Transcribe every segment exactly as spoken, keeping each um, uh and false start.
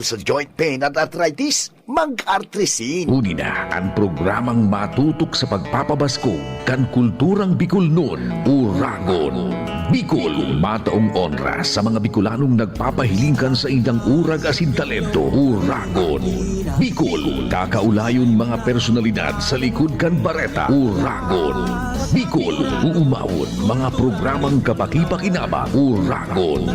Sa joint pain at arthritis, mag-Artrisin. Uni na an programang matutok sa pagpapabaskog kan kulturang Bicolnon, Uragon Bicol. Mataong onra sa mga Bicolanong nagpapahiling kan saindang urag asin talento, Uragon Bicol. Kakaulayon mga personalidad sa likod kan bareta, Uragon Bicol. Uumawon mga programang kapakipakinabang, Uragon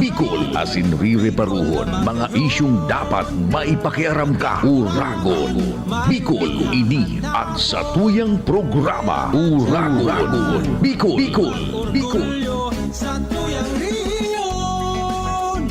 Bicol, asin rireparuhon mga isyong dapat maipakiaram ka, Uragon Bicol. Ini an satuyang programa, Uragon Bicol. Bicol. Bicol. Orgulyo sa tuyang rehiyon.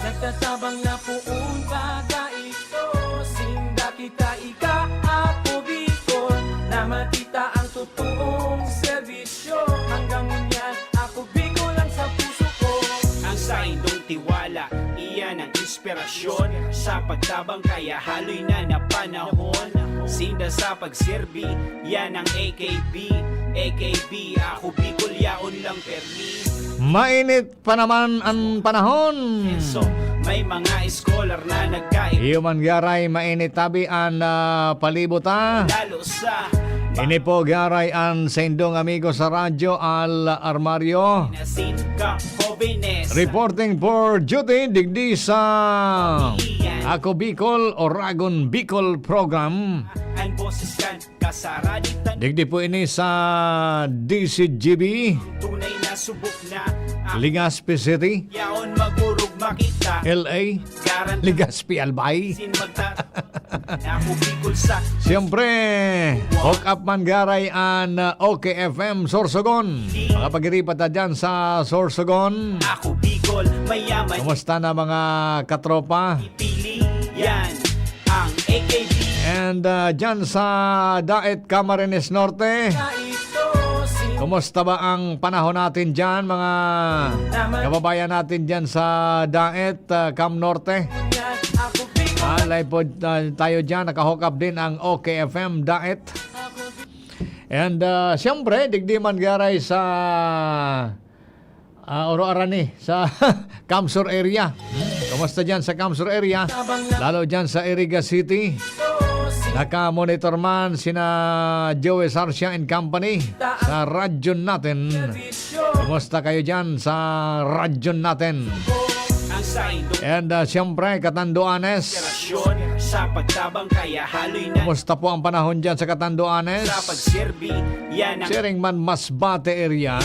Nagtatabang na poon pa dai ko, sinda kita ika, Ako Bicol, na makita ang totoong serbisyo. Hanggang ngunyan, Ako Bicol lang sa puso ko. Ang saindong tiwala, iyan ang inspirasyon sa pagtabang kaya haloy na na panahon. Sinda sa pagserbi, yan ang A K B. A K B, Ako Bicol, yaon lang permi. Mainit pa naman an panahon. So, may mga scholar na nagkaig- Iyo man gyaray, mainit tabi an, ah, palibot, ah. Lalo sa Ini po gyaray an saindong amigo sa radyo, Al Armario. Nasin ka, Jovenes. Reporting for duty, digdi sa Iyan. Ako Bicol, Oragon Bicol Program. An boses kan kasaraditan. Digdi po ini sa D C G B. Tunay na subok na. Legazpi City. Yaon magurog makita. L A. Garan- Legazpi, Albay. Sin magta-, Ako Bicol sa Siyempre, hook up man gyaray an, uh, O K F M Sorsogon. Mga pagiripat na dyan sa Sorsogon. Ako Bicol, mayaman. Kumusta na mga katropa? Pili yan ang A K B. And, uh, dyan sa Daet, Camarines Norte. Kumusta ba ang panahon natin dyan, mga kababayan natin dyan sa Daet, uh, Cam Norte? Ah, live po, uh, tayo dyan. Naka-hook up din ang O K F M Daet. And, uh, siyempre, digdi man gyaray sa Ah, Oro Arani sa Camsur area. Kumusta dyan sa Camsur area? Lalo dyan sa Iriga City. Naka-monitor man sina Joey Sarcia and Company sa radyo natin. Kumusta kayo dyan sa radyo natin? And, ah, siyempre, Katanduanes. Sa pagtabang kaya haloy na. Kumusta po ang panahon dyan sa Katanduanes? Sa pagserbi, yan ang Siring man Masbate area.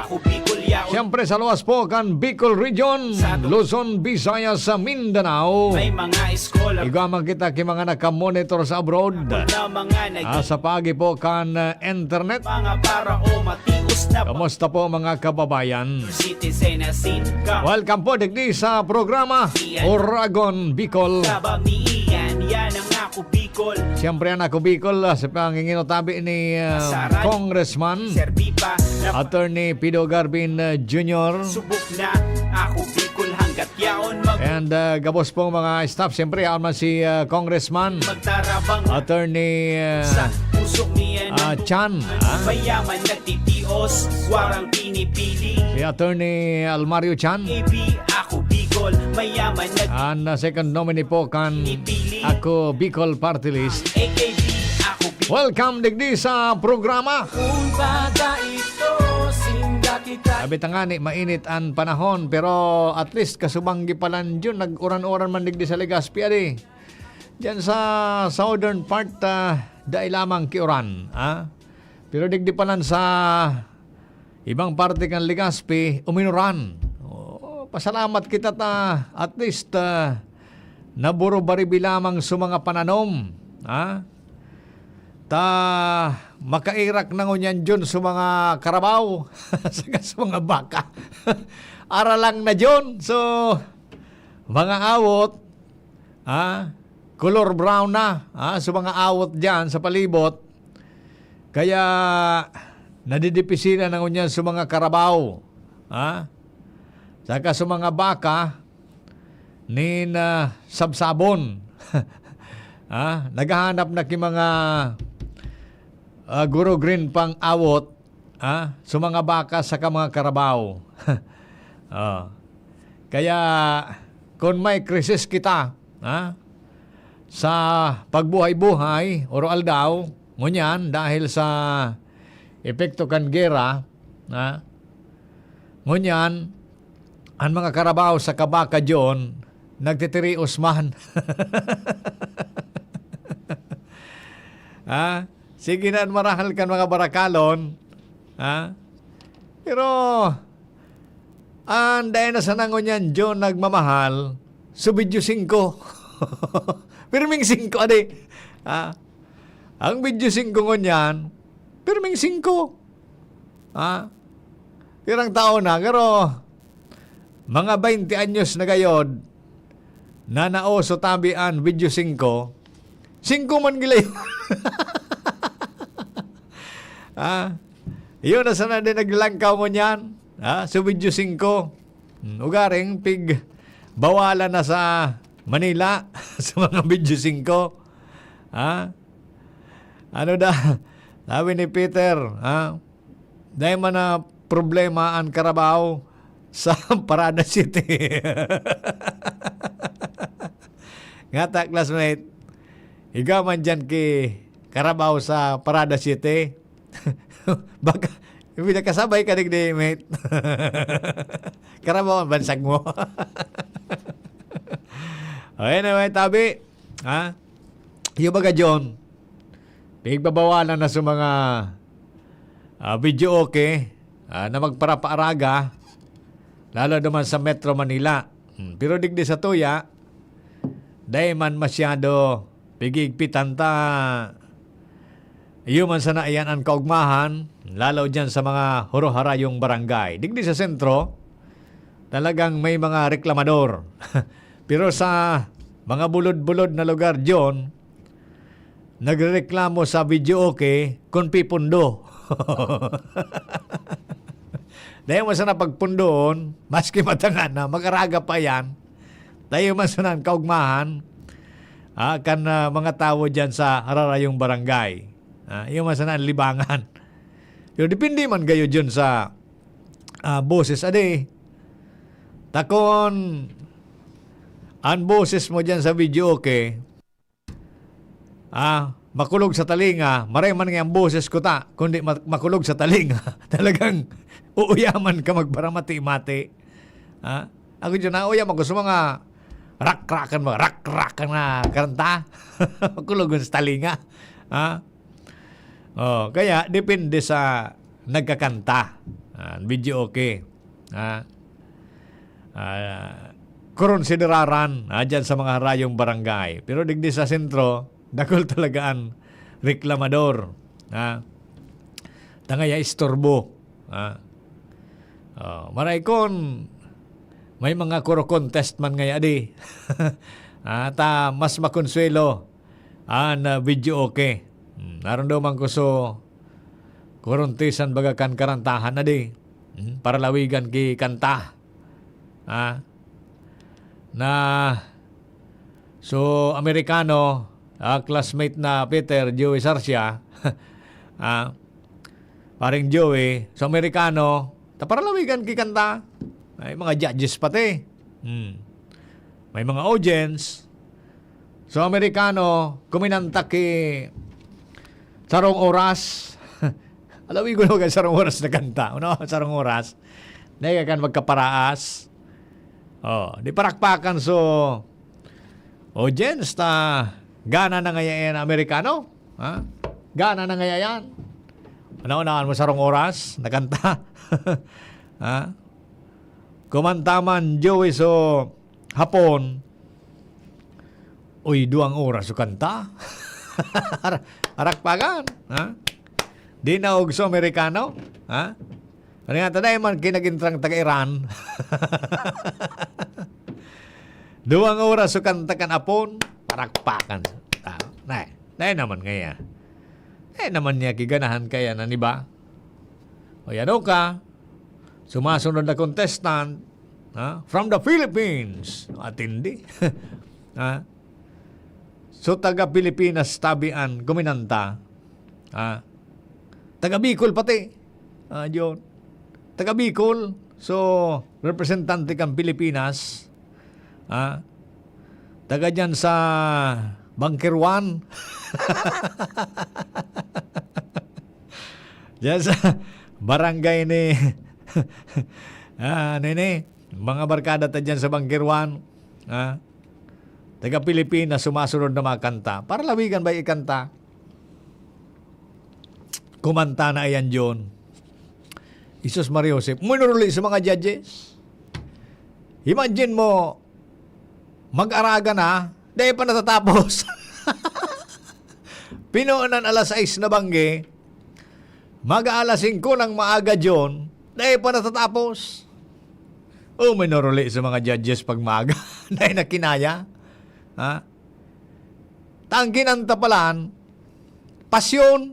Ako Bicol, yaon. Siyempre, sa luwas po kan Bicol Region, Sa Luzon, Visayas, sa Mindanao. May mga scholar. Igwa man kita ki mga nakamonitor sa abroad. Na mga nag- Ah, sa paagi po kan, ah, internet. Mga para o matios na Kamusta po, mga kababayan? Citizen asin ka. Welcome po digdi sa programa Iyan. Oragon Bicol. Sabami iyan, yan ang Ako Bicol. Siyempre, ang Ako Bicol, ah, sa panginginutabi ni, ah, Kasaran. Congressman Serbi pa na Attorney Pido Garbin, ah, Junior. Subok na Ako Bicol hanggat yaon mag- And, ah, gabos pong mga staff, siyempre, yaon man si, ah, Congressman Magtarabang Attorney, ah, sa puso niya ah, ng Chan, ah. Mayaman nagtitios, warang pinipili. Si Attorney Almario Chan. A B, Ako Bicol, mayaman nag- Ang, ah, second nominee po kan Pinipili. Ako Bicol Party List. A K B, Ako Bicol. Welcome digdi sa programa. Kung baga ito, sinda kita. Sabi ta nga ni, mainit ang panahon, pero at least kasubang gipalan yun, nag-uran-uran man digdi sa Legazpi, adi. Diyan sa southern part, ah, dai lamang kiuran, ah. Pero digdi pa lang sa ibang parte kan Legazpi, uminuran. Oh, pasalamat kita ta, at least, ah, naburo-baribi lamang sa mga pananom, ah. Ta, makairak na ngunyan dyan sa mga karabaw, saka sa mga baka. Aralang na dyan. So, mga awot, ah, color brown na, ah, sa mga awot dyan sa palibot. Kaya, nadidipisilan na ngunyan sa mga karabaw, ah, saka sa mga baka, nin, ah, sabsabon. Ah, naghahanap na ki mga, ah, guro green pang awot, ah, sa mga baka saka mga karabaw. Oh. Kaya, kung may krisis kita, ha, sa pagbuhay-buhay, oro-aldaw, ngunyan, dahil sa epekto kan gera, ha, ngunyan, ang mga karabaw sa Kabaka John, nagtitirios man. Ha? Sige na, an marahal kan mga barakalon. Ha? Pero, an dai na sana ngunyan, John, nagmamahal, so video singko. Pirming singko, adi. Ha? Ang video singko ngunyan, pirming singko. Ha? Pirang taon na, pero mga baynte anyos na gayod, na nauso tabi an video singko, singko man gila yun. Ah, yun na sana din naglangkaw ngunyan. Ah, so video singko. Hmm, ugaring pig bawalan na sa Manila sa mga video singko. Ah, ano da? Sabi ni Peter, ah, dai man na problema an karabaw sa Parada City. Ngata, classmate, higa man dyan ki karabaw sa Parada City. Baka, pinakasabay ka digdi, mate. Karabaw ang bansag mo. O, anyway, tabi. Ha? Yung baga, John, pigbabawalan na sa mga, ah, video okay, ah, na magparapaaraga, lalo naman sa Metro Manila. Hmm, pero digdi sa tuya, dai man masyado pigigpitan ta. Iyo man sana iyan an kaugmahan, lalo diyan sa mga huro-harayong barangay. Digdi sa sentro, talagang may mga reklamador. Pero sa mga bulod-bulod na lugar, John, nagrereklamo sa video okay kung pipundo. Dahil mo sana pagpundoon, maski matanga na, makaraga pa yan. Tayo man sana ang kaugmahan, ah, kan, ah, mga tawo dyan sa hararayong barangay. Ah, iyo man sana ang libangan. Pero depende man gayo dyan sa, ah, boses. Adi, takon, ang boses mo dyan sa video okay, ah, makulog sa talinga, maray man nga ang boses ko ta, kundi ma-, makulog sa talinga. Talagang uuyaman ka magparamati-mati. Ah, ako dyan, nauya man ko sa mga rak-rakan, mga rak-rakan na kanta. Makulog sa talinga. Ah, oh, kaya depende sa nagkakanta. Ah, video okay. Ah, ah, koronsideraran, ah, dyan sa mga harayong barangay. Pero digdi sa sentro, dakul talaga an reklamador. Ah, tangaya istorbo. Ah, oh, maray kon may mga kuro-contest man ngaya di. Ah, ta mas makonsuelo an, ah, video okay. Hmm, narumdaman ko so, kuruntisan baga kan karantahan na di. Hmm, paralawigan ki kanta. Ah, na, so, Amerikano, ah, classmate na Peter, Joey Sarcia, ah, paring Joey, so, Amerikano, ta paralawigan ki kanta. Ay, mga judges pati. Hmm. May mga audience. So, Amerikano, kuminanta ki sarong oras. Alawi ko na sarong oras na kanta. Ano, sarong oras. Dahil ka kan magkaparaas. Oh, di parakpakan so audience ta gana na ngaya yan Amerikano. Ha? Gana na ngaya yan. Ano, unahan mo sarong oras na kanta. Ha? Kumanta man, Joey, so hapon, uy, duwang oras so kanta. Ar-, arakpagan, ha? Di na ugso Amerikano, ha? Ano nga, taday man kinagintrang taga Iran. Duwang oras so kanta kan apon, parakpakan. Ah, nay, nay naman ngaya. Eh, naman niya kiganahan kaya na, di ba? O yan, o ka, sumasunod na contestant, ha? From the Philippines. Atindi. Ha? So, taga Pilipinas, tabi an kuminanta. Ha? Taga Bicol pati. Ah, yun. Taga Bicol. So, representante kan Pilipinas, ah, taga dyan sa Bunker One. Diyan sa barangay ni, ah, nini, mga barkada ta dyan sa Bunker One, ah, taga Pilipinas, sumasunod na mga kanta. Para lawigan ba ikanta? Kumanta na iyan, John. Jesus Maria Joseph. Minuruli sa mga judges. Imagine mo, mag-araga na, dai pa natatapos. Pinuunan alas sais na banggi, mag-aalas singko ng maaga, John, dai pa natatapos. O, minuruli sa mga judges pag maaga. Dai na kinaya. Ha? Tangginan ta palan, pasyon.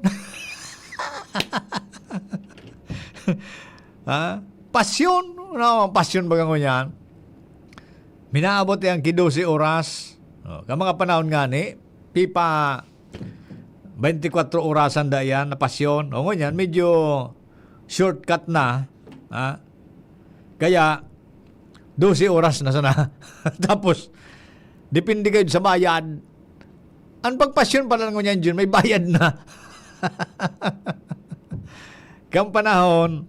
Ha? Pasyon? Ano ang pasyon baga ngunyan? Minaabot yan ki dose oras. O, ka mga panahon ngani, pipa twenty-four orasan da yan na pasyon. O, ngunyan, medyo shortcut na. Ha? Kaya, dose oras na sana. Tapos, depende kayo sa bayad. Ang pagpasyon pala ngunyan, Jun, may bayad na. Kang panahon,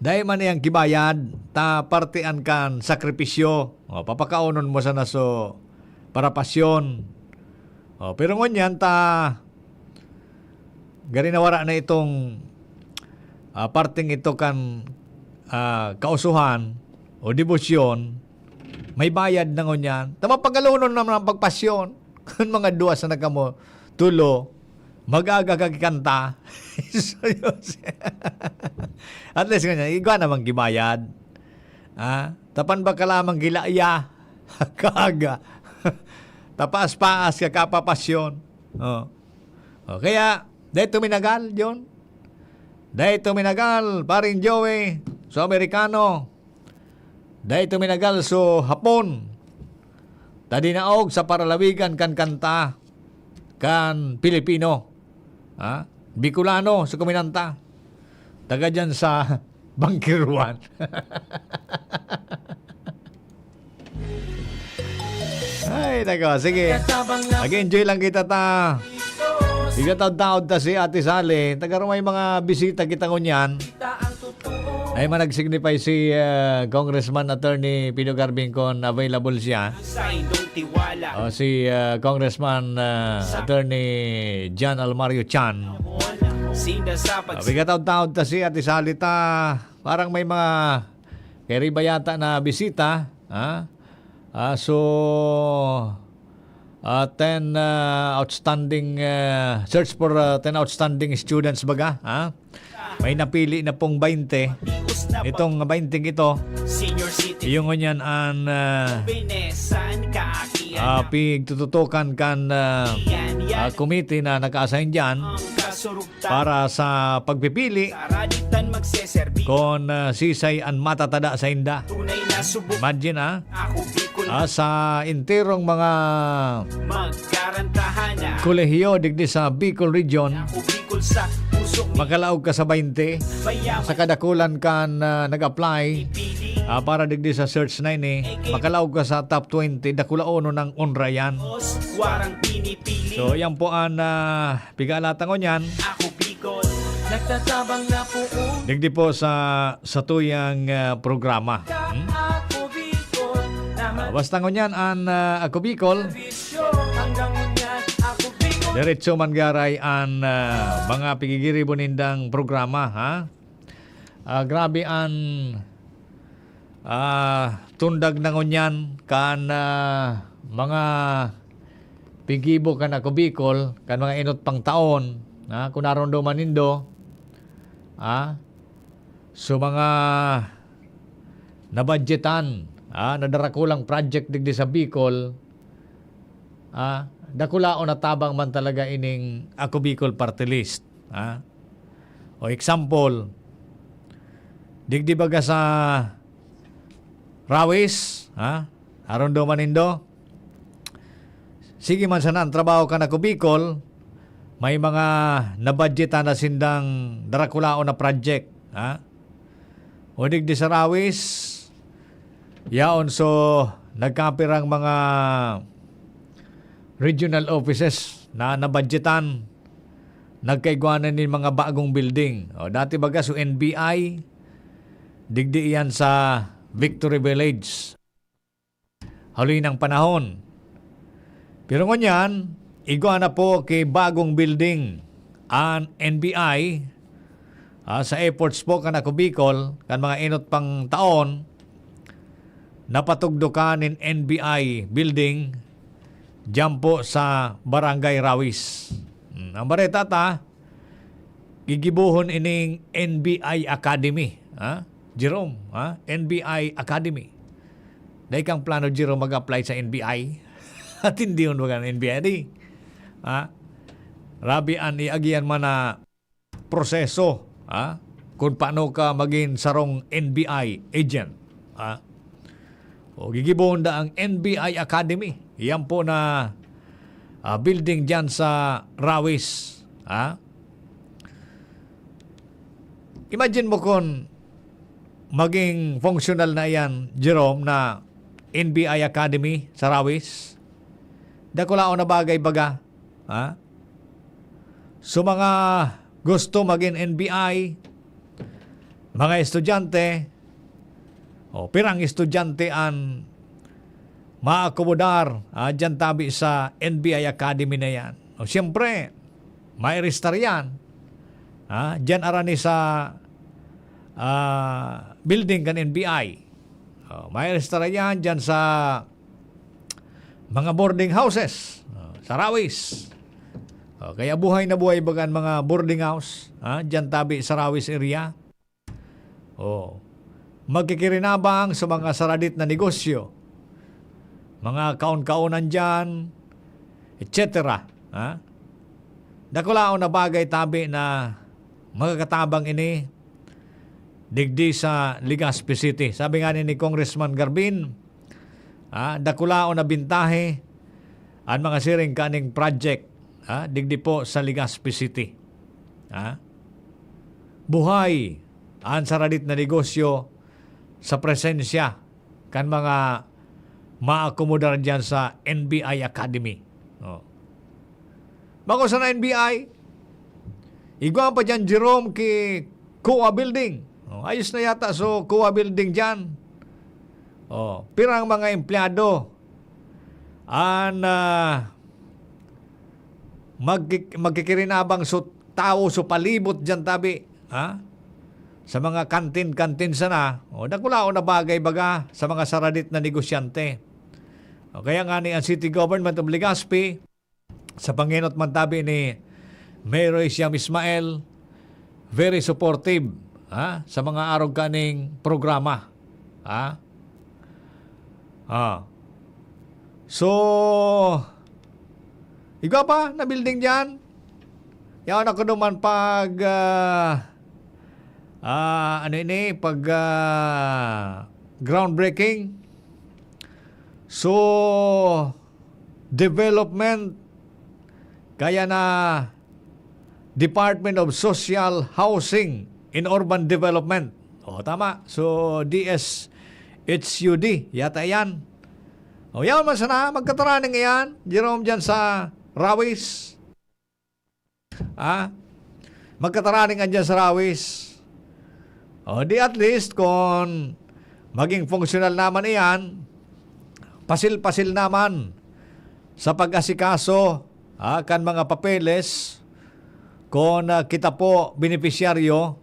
dai man niyang kibayad, ta parte an kan sakripisyo. O, papakaonon mo sana so para pasyon. O, pero ngunyan ta gari nawara na itong, ah, parteng ito kan, ah, kausuhan o debosyon, may bayad na ngunyan. Ta mapagalonon naman ang pagpasyon. Kun mga duwa sana kamo, tulo, mag-aga ka kanta. So, yun. At least ngunyan, igwa naman gibayad. Ah, tapan ba ka lamang gilaya? Kaaga. Tapaas-paas ka kapapasyon. Oh. O, kaya, dai tuminagal, John. Dai tuminagal, paring Joey, so Amerikano. Dai tuminagal, so Hapon. Ta dinaog sa paralawigan kan kanta kan Pilipino. Ha? Bicolano, so kuminanta. Taga dyan sa Bangkiruan. Ay, nako. Sige. Mag-enjoy lang kita ta. Igataw-taod ta si Ate Sally. Taga may mga bisita kita ngunyan. Ay, man nag-signify si, ah, Congressman Attorney Pino Garbin kung available siya. O si, ah, Congressman, ah, Attorney John Almario Chan. Sinda sa pag- Ah, igataw-taod ta si Ate Sally ta. Parang may mga kay Riba yata na bisita, ha? Ah, so, ah, ten, ah, outstanding, ah, search for, ah, ten outstanding students baga, ha? May napili na pong bainte. Itong bainting ito, senior citizen, yung ngunyan ang, ah, Benesan, kaakian ah, na. Pigtututukan kan, ah, Yan, yan. Ah, committee na naka-assign dyan. Ang kasurug- para sa pagpipili kung, ah, sisay an matatada sainda. Imagine, ah, ah, sa enterong mga kolehiyo digdi sa Bicol Region, makalaog ka sa baynte sa kadakulan kan, ah, nag-apply, ah, para digdi sa search na ini, makalaog ka sa top twenty, dakulaonon ang onra yan. So, yan po ang, ah, Piga alata ngunyan. Ako Bicol, nagtatabang na poon. Digdi po sa, sa tuyang, ah, programa. Hmm? Ako Bicol, na Ah, basta ngunyan an, ah, Ako Bicol. Servisyo, hanggang ngunyan, Ako Bicol. Diretso man garay an, ah, mga pigigiribo nindang programa, ha? Ah, grabe an, ah, tundag na ngunyan kan, ah, mga pigibo kan Ako Bicol, kan mga inot pang taon, ah, kun naromdoman nindo, ah, so mga nabadyetan, ah, na darakulang project digdi sa Bicol, ah, dakulaon na tabang man talaga ining Ako Bicol Party List, ah. O example, digdi baga sa Rawis, ha? Aron do manindo. Sige man sana ang trabaho kan Ako Bicol, may mga nabadyetan na sindang darakulaon na project, ha? O digdi sa Rawis, yaon so nagkapirang mga regional offices na nabadyetan, nagkaigwanan nin mga bagong building. O, dati baga so N B I, digdi iyan sa Victory Village. Huli ng panahon. Pero ngunyan, igwa na po ki bagong building an N B I, ah, sa efforts po kan Ako Bicol, kan mga enot pang taon, napatugdokan nin N B I building diyan po sa Barangay Rawis. Hmm, ang bareta ta, gigibohon ining N B I Academy, ha? Jerome, ha? N B I Academy. Dai kang plano, Jerome, mag-apply sa N B I? Atindihon mo kan N B I, di? Ha? Rabi an iagihan man na proseso, ha? Kung paano ka maging sarong N B I agent, ha? O, gigibohon da ang N B I Academy. Iyan po na, ah, building diyan sa Rawis, ha? Imagine mo kung maging functional na iyan, Jerome, na N B I Academy sa Rawis. Dakulaon na bagay baga, ha? So, mga gusto magin N B I, mga estudyante, o pirang estudyante an maakomodar, ah, diyan tabi sa N B I Academy na yan. O, siyempre, may restar yan. Ah, diyan arani sa, ah, building kan N B I. O, may restar yan diyan sa mga boarding houses, o, sa Rawis. O, kaya buhay na buhay baga an mga boarding house, ah, diyan tabi sa Rawis area. O, magkikirinabang sa mga saradit na negosyo, mga kaon-kaonan diyan, et cetera. Ha? Dakulaon na bagay tabi na magkakatabang ini digdi sa Legazpi City. Sabi nga ni, ni Congressman Garbin, ah, dakulaon na bintahe an mga siring kaning project, ah, digdi po sa Legazpi City. Ah, buhay an saradit na negosyo sa presensya kan mga maakomodar diyan sa N B I Academy. Oh. Bako sana N B I, igwa pa diyan, Jerome, ki COA Building. Oh, ayos na yata so COA Building diyan. Oh, pirang mga empleyado an, ah, magki-, magkikirinabang so tawo, so palibot diyan tabi, ha? Sa mga kantin-kantin sana, o, dakulaon na bagay baga sa mga saradit na negosyante. O, kaya nga ni ang City Government of Legazpi, sa pangenot man tabi ni Mayor Siam Ismael, very supportive, ha, sa mga arog kaning programa, ha? Ah. So, igwa pa na building diyan. Yaon ako duman pag, ah, ah, ano ini, pag, ah, groundbreaking. So, development, kaya na Department of Social Housing and Urban Development. O, tama. So, D S H U D yata yan. O, yaon man sana, magkataraning iyan, Jerome, dyan sa Rawis. Ah, magkataraning an dyan sa Rawis. O, di at least, kung maging functional naman iyan, pasil-pasil naman sa pag-asikaso, ah, kan mga papeles, kung, ah, kita po benepisyaryo,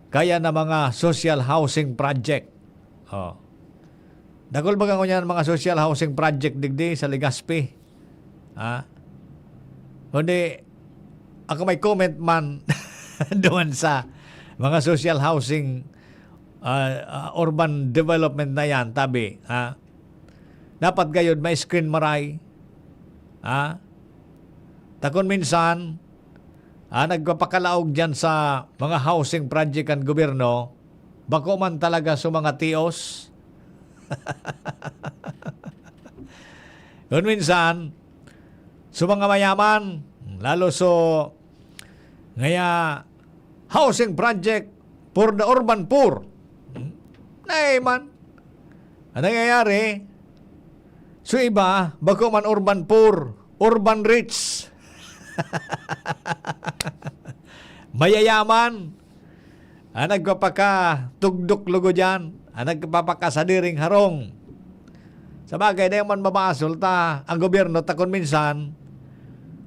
kaya na mga social housing project. O. Dakul baga ngunyan mga social housing project digdi sa Legazpi? Ha? Kundi, ako may comment man duman sa mga social housing, ah, ah, urban development na yan, tabi, ha? Dapat gayod may screen maray, ha? Takon minsan, ah, nagpapakalaog diyan sa mga housing project kan gobyerno, bako man talaga sa mga tios. Kun minsan, sa mga mayaman, lalo so ngaya housing project for the urban poor. Naay man. Ang nangyayari, so iba, bako man urban poor, urban rich. Mayayaman. Ang nagpapakatugdok lugod yan. Ang nagpapakasadiring harong. Sa bagay, dahil man mabasol ta, ang gobyerno, ta kun minsan,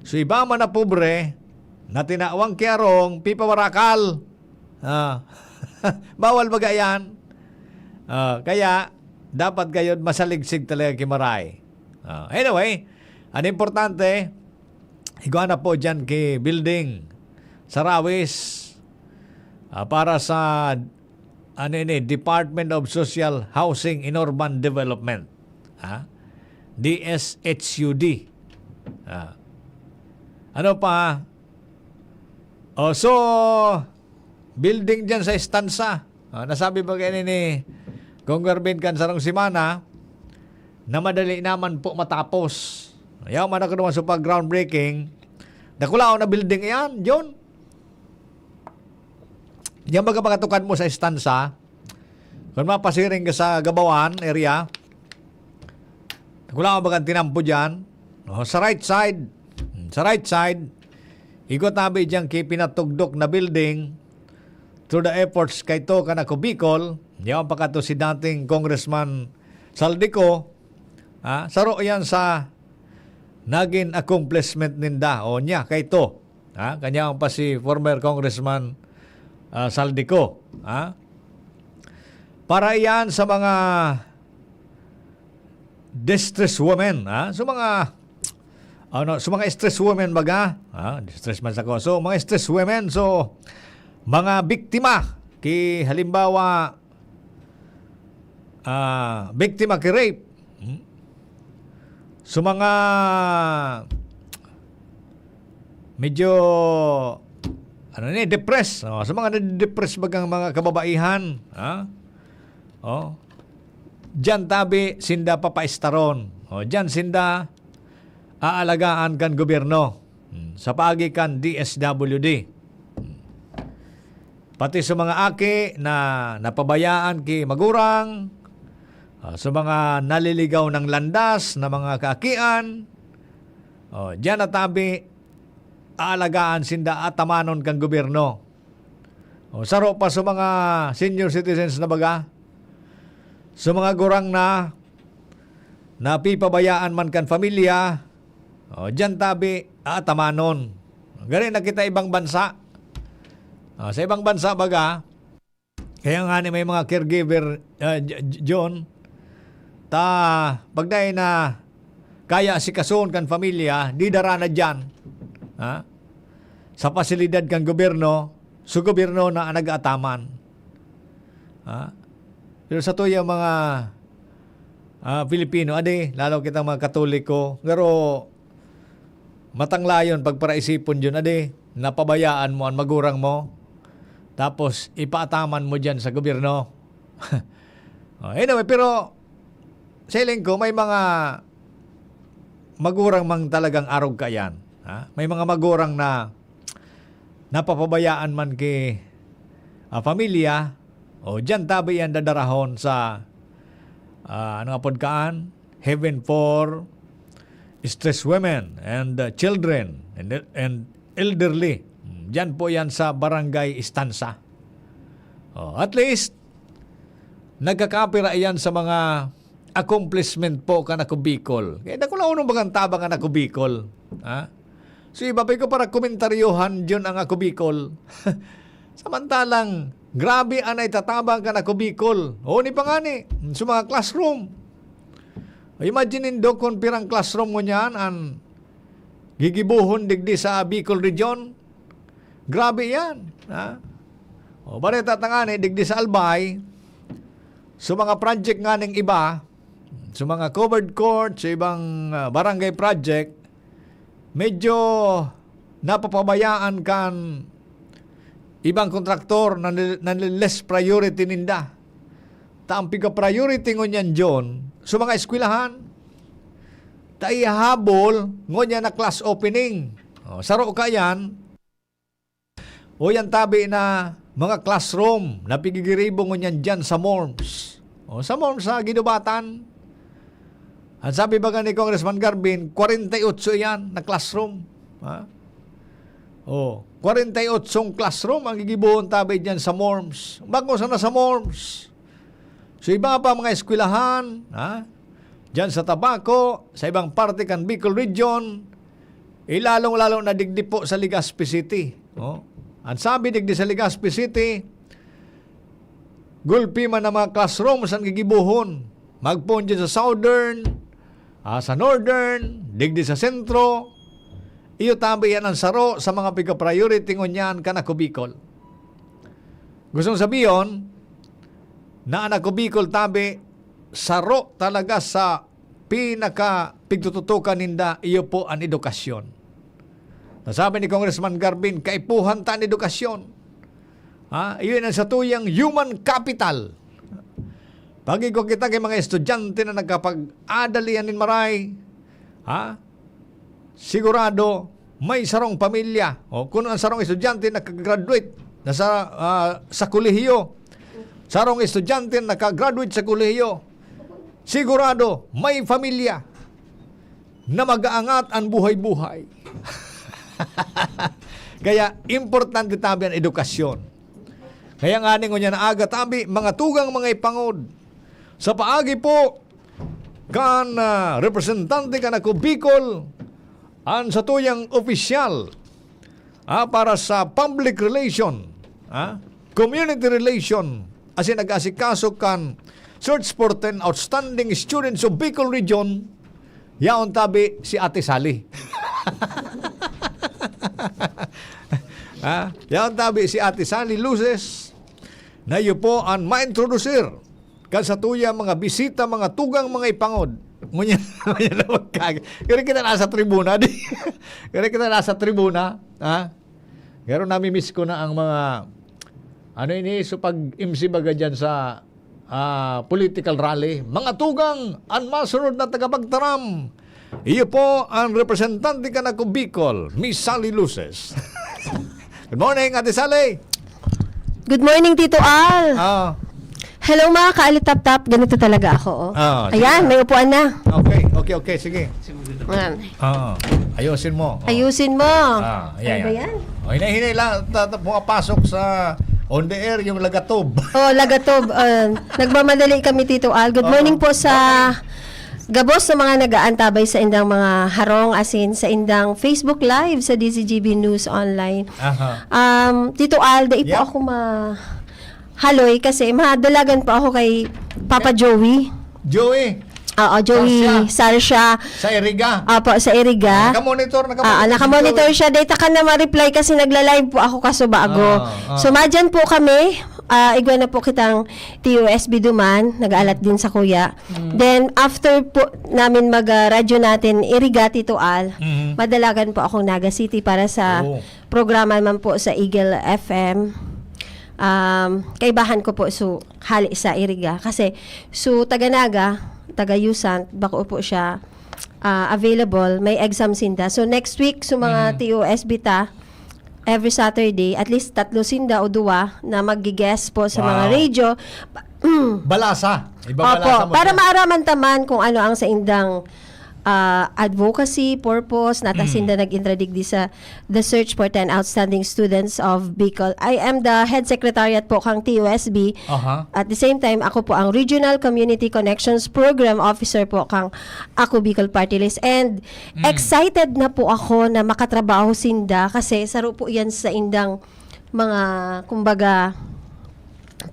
so iba man na pobre, na tinawang kiarong, pipawarakal. Ah. Bawal baga yan. Ah, kaya, dapat gayod masaligsig talaga ki Maray. Ah, anyway, ang importante, igwa na po dyan ki building sa Rawis, ah, para sa, ano ini, Department of Social Housing and Urban Development. Ah, D S H U D. Ah. Ano pa? Oh, so, building dyan sa Estansa. Ah, nasabi pa kayo ni Kong Erwin kan sarong semana na madali naman po matapos. Ayaw man ako naman sa pag-groundbreaking. Dakulaon na building iyan, John. Diyan baga pagkatukan mo sa Estansa, kung mapasiring ka sa Gabawan area, dakulaon baga ang tinampo dyan. Oh, sa right side, hmm, sa right side, igwa tabi dyan ki pinatugdok na building through the efforts kay to kan Ako Bicol, yaon pa kato si dating Congressman Saldico, ah, saro yan sa naging accomplishment ninda o niya kay to. Ha? Kanya pa si former Congressman, ah, Saldico. Ha? Para iyan sa mga distressed women. Ha? So mga, ano, so mga stressed women baga. Ha? Distressed man sa ko. So mga stressed women. So mga biktima. Ki halimbawa, ah, biktima ki rape. Hmm? So mga medyo, ano ni, depressed. Oh, so mga nade-depress bagang mga kababaihan, ha? Oh. Diyan tabi sinda papaistaron. Oh, diyan sinda aalagaan kan gobyerno. Hmm, sa paagi kan D S W D. Hmm. Pati sa mga aki na napabayaan ki magurang, ah, sa mga naliligaw ng landas na mga kaakian, oh, diyan na tabi, aalagaan sinda, atamanon kan gobyerno. Oh, saro pa sa mga senior citizens na baga, sa mga gurang na napipabayaan man kan pamilya, oh, diyan tabi, aatamanon. Gari na kita ibang bansa. Ah, sa ibang bansa baga, kaya nga ni may mga caregiver, ah, J-, J-, John, ta pagdai na kaya si kason kan pamilya, di dara na diyan. Ha? Sa pasilidad kan gobyerno, sa gobyerno na ang nag-aataman. Ha? Pero sa tuya mga, ah, Pilipino, adi, lalo kitang mga Katoliko, pero matanglayon pagparaisipon yun, adi, napabayaan mo ang magurang mo, tapos ipaataman mo diyan sa gobyerno. Oh, anyway, pero sa hiling ko, may mga magurang mang talagang arog kaiyan. Ha? May mga magurang na napapabayaan man ki, ah, pamilya, o diyan tabi yan dadarahon sa, ah, ano nga pod kaan? Heaven for stressed women and, uh, children and, and elderly. Diyan po yan sa Barangay Estansa. Oh, at least, nagkakapira yan sa mga accomplishment po kan Ako Bicol. Kaya dakulaon bagang tabang an Ako Bicol. Ha? So, iba pa ko para komentaryohan diyan ang Ako Bicol. Samantalang, grabe an naitatabang kan Ako Bicol. O, ni pa ngani, sa mga classroom. Imagine nindo kung pirang classroom ngunyan an gigibohon digdi sa Bicol Region. Grabe yan. Ha? O, bareta tangani, digdi sa Albay, sa mga project nganing iba, sa mga covered court, sa ibang, ah, barangay project, medyo napapabayaan kan ibang kontraktor na nil-, na nil-, less priority ninda. Ta ang piga-priority ngunyan, John, sa mga eskwelahan, ta ihahabol ngunyan na class opening. O, saro ka yan. O yan tabi na mga classroom na pigigiribo ngunyan dyan sa MORMS. O, sa MORMS sa Guinobatan. Ang sabi baga ni Congressman Garvin, kwarenta y otso yan na classroom. Ha? O, kwarenta y otsong classroom ang gigibohon tabi dyan sa MORMS. Bako sana sa MORMS. So, iba pa mga eskwelahan, ha? Diyan sa Tabaco, sa ibang parte kan Bicol Region, ilalong-lalo na digdi po sa Legazpi City. Oh. Ang sabi digdi sa Legazpi City, gulpi man ang mga classrooms ang gigibohon. Magpoon dyan sa Southern, ah, sa Northern, digdi sa Sentro. Iyo tabi yan ang saro sa mga piga-priority ngunyan kan Ako Bicol. Gustong sabiyon, na an Ako Bicol tabi, saro talaga sa pinaka pigtututukan ninda, iyo po an edukasyon. Nasabi ni Congressman Garvin, kaipuhan ta an edukasyon. Ha? Iyon ang satuyang human capital. Pag-igwa kita kay mga estudyante na nagkapag-adalian nin maray, ha? Sigurado, may sarong pamilya. O, kun ang sarong estudyante nakagraduate na sa, ah, sa kolehiyo, sarong estudyante nakagraduate sa kolehiyo, sigurado, may pamilya na mag-aangat an buhay-buhay. Kaya, importante tabi an edukasyon. Kaya ngani ngunyan na aga tabi, mga tugang, mga ipangod, sa paagi po kan, ah, representante kan Ako Bicol, an satuyang opisyal, ah, para sa public relation, ah, community relation, asin nag-asikaso kan search for ten outstanding students of Bicol Region, yaon tabi si Ate Sally. Ah, yaon tabi si Ate Sally Luces, na iyo po an maintrodusir kan satuya mga bisita, mga tugang, mga ipangod. Ngunyan, ngunyan na magkag-, kaya kita nasa tribuna, di? Kaya kita nasa tribuna, ha? Pero namimiss ko na ang mga, ano ini, so pag-M C baga dyan sa, ah, political rally. Mga tugang, an masunod na tagapagtaram, iyo po an representante kan Ako Bicol, Miss Sally Luces. Good morning, Ate Sally. Good morning, Tito Al. Ah. Hello, mga kaalitaptap. Ganito talaga ako, oh. Ah, sige Ayan, na. May upuan na. Okay, okay, okay. Sige. Ayan. Oo. Ayusin mo. Oh. Ayusin mo. Ah, Ano ayan, ba ayan. yan? Oh, hinay-hinay lang. Ta-, ta-, pumapasok sa on the air yung lagatob. Oh, lagatob. Ah, nagmamadali kami, Tito Al. Good Oo. morning po sa Okay. gabos sa mga nag-aantabay sa indang mga harong, asin sa indang Facebook Live sa D Z G B News Online. Aha. Um, Tito Al, dai po Yep. ako ma-, haloy kasi mahadalagan po ako kay Papa Joey. Joey. Oo, Joey Sarsia. Sarsia. Sa Iriga. Opo, sa Iriga. Nakamonitor, nakamonitor Oo, si nakamonitor Joey. siya. Dai ta ka na ma-reply kasi nagla-live po ako kasubago. Ah, ah. So, madyan po kami. Ah, igwa na po kitang T U S B duman. Nag-aalat din sa kuya. Mm. Then, after po namin mag, ah, radyo natin, Iriga, Tito Al, Mhm. madalagan po akong Naga City para sa Oo. programa naman po sa Eagle F M. Um, kaibahan ko po, so, hali sa Iriga. Kasi, so, taga Naga, taga Yusant, bako po siya, ah, available, may exam sinda. So, next week, so, mga Mhm. T O S B ta, every Saturday, at least tatlo sinda o duwa na magi-guest po sa mga Wow. radio. Balasa. Iba Opo, balasa mo para siya. maaraman taman kung ano ang sa indang, ah, advocacy, purpose, nata Mm. sinda nag-intradigdi sa The Search for ten Outstanding Students of Bicol. I am the head secretariat po kang T U S B. Aha. At the same time, ako po ang Regional Community Connections Program Officer po kang Ako Bicol Party List. And Mm. excited na po ako na makatrabaho sinda kasi saro po yan sa indang mga, kumbaga,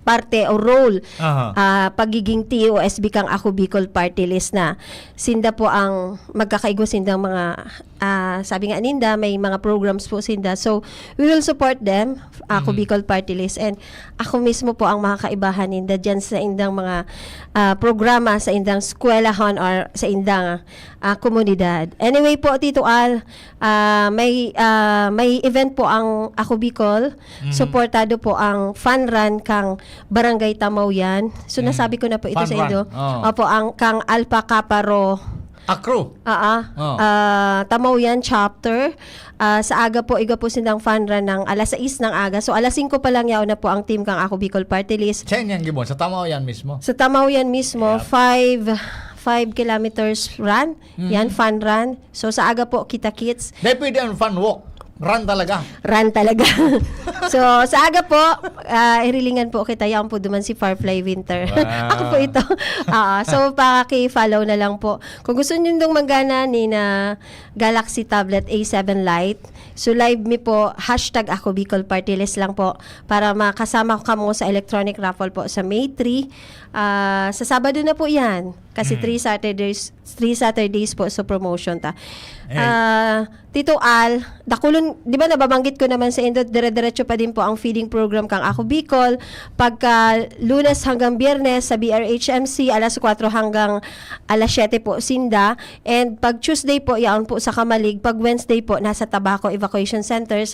parte o role, Aha. ah, pagiging T O S B kang Ako Bicol Party List na sinda po ang magkakaigwa sindang mga, ah, sabi nga ninda, may mga programs po sinda. So, we will support them, Ako Mhm. Bicol Party List. And ako mismo po ang makakaibahan ninda dyan sa indang mga, ah, programa, sa indang eskwelahon or sa indang, ah, komunidad. Anyway po, Tito Al, ah, may, ah, may event po ang Ako Bicol. Mhm. Suportado po ang fun run kang Barangay Tamaw yan. So, Mm. nasabi ko na po ito Fun sa run. indo. Oo. Opo, ang kang Alpha Kappa Rho, Akro. Ah, ah. Oh. Ah, Tamaw yan, chapter. Ah, sa aga po, igwa po sindang fun run ng alas sais ng aga. So, alas singko pa lang yaon na po ang team kang Ako Bicol Party List. Saan yan, Gibon? Sa Tamaw yan mismo? Sa Tamaw yan mismo, Yep. five, five kilometers run. Yan, fun run. So, sa aga po, kita-kits. Dahil pwede ang fun walk. Run talaga. Run talaga. So, sa aga po, ah, hirilingan po kita. Yan po duman si Firefly Winter. Wow. Ako po ito. Ah, so, paki-follow na lang po. Kung gusto nyo nung manggana ni na Galaxy Tablet A seven Lite, so live mi po, hashtag Ako Bicol Party List lang po para makasama ko kamo sa electronic raffle po sa May three. Ah, sa Sabado na po yan. Kasi Mm. three Saturdays, three Saturdays po sa promotion ta. Eh. Ah, Tito Al, dakulon, di ba nababanggit ko naman sa indot, dire-diretso pa din po ang feeding program kang Ako Bicol. Pagka Lunes hanggang Biyernes sa B R H M C, alas kwatro hanggang alas siyete po sinda. And pag Tuesday po, yaon po sa Camalig. Pag Wednesday po, nasa Tabaco Evacuation Centers.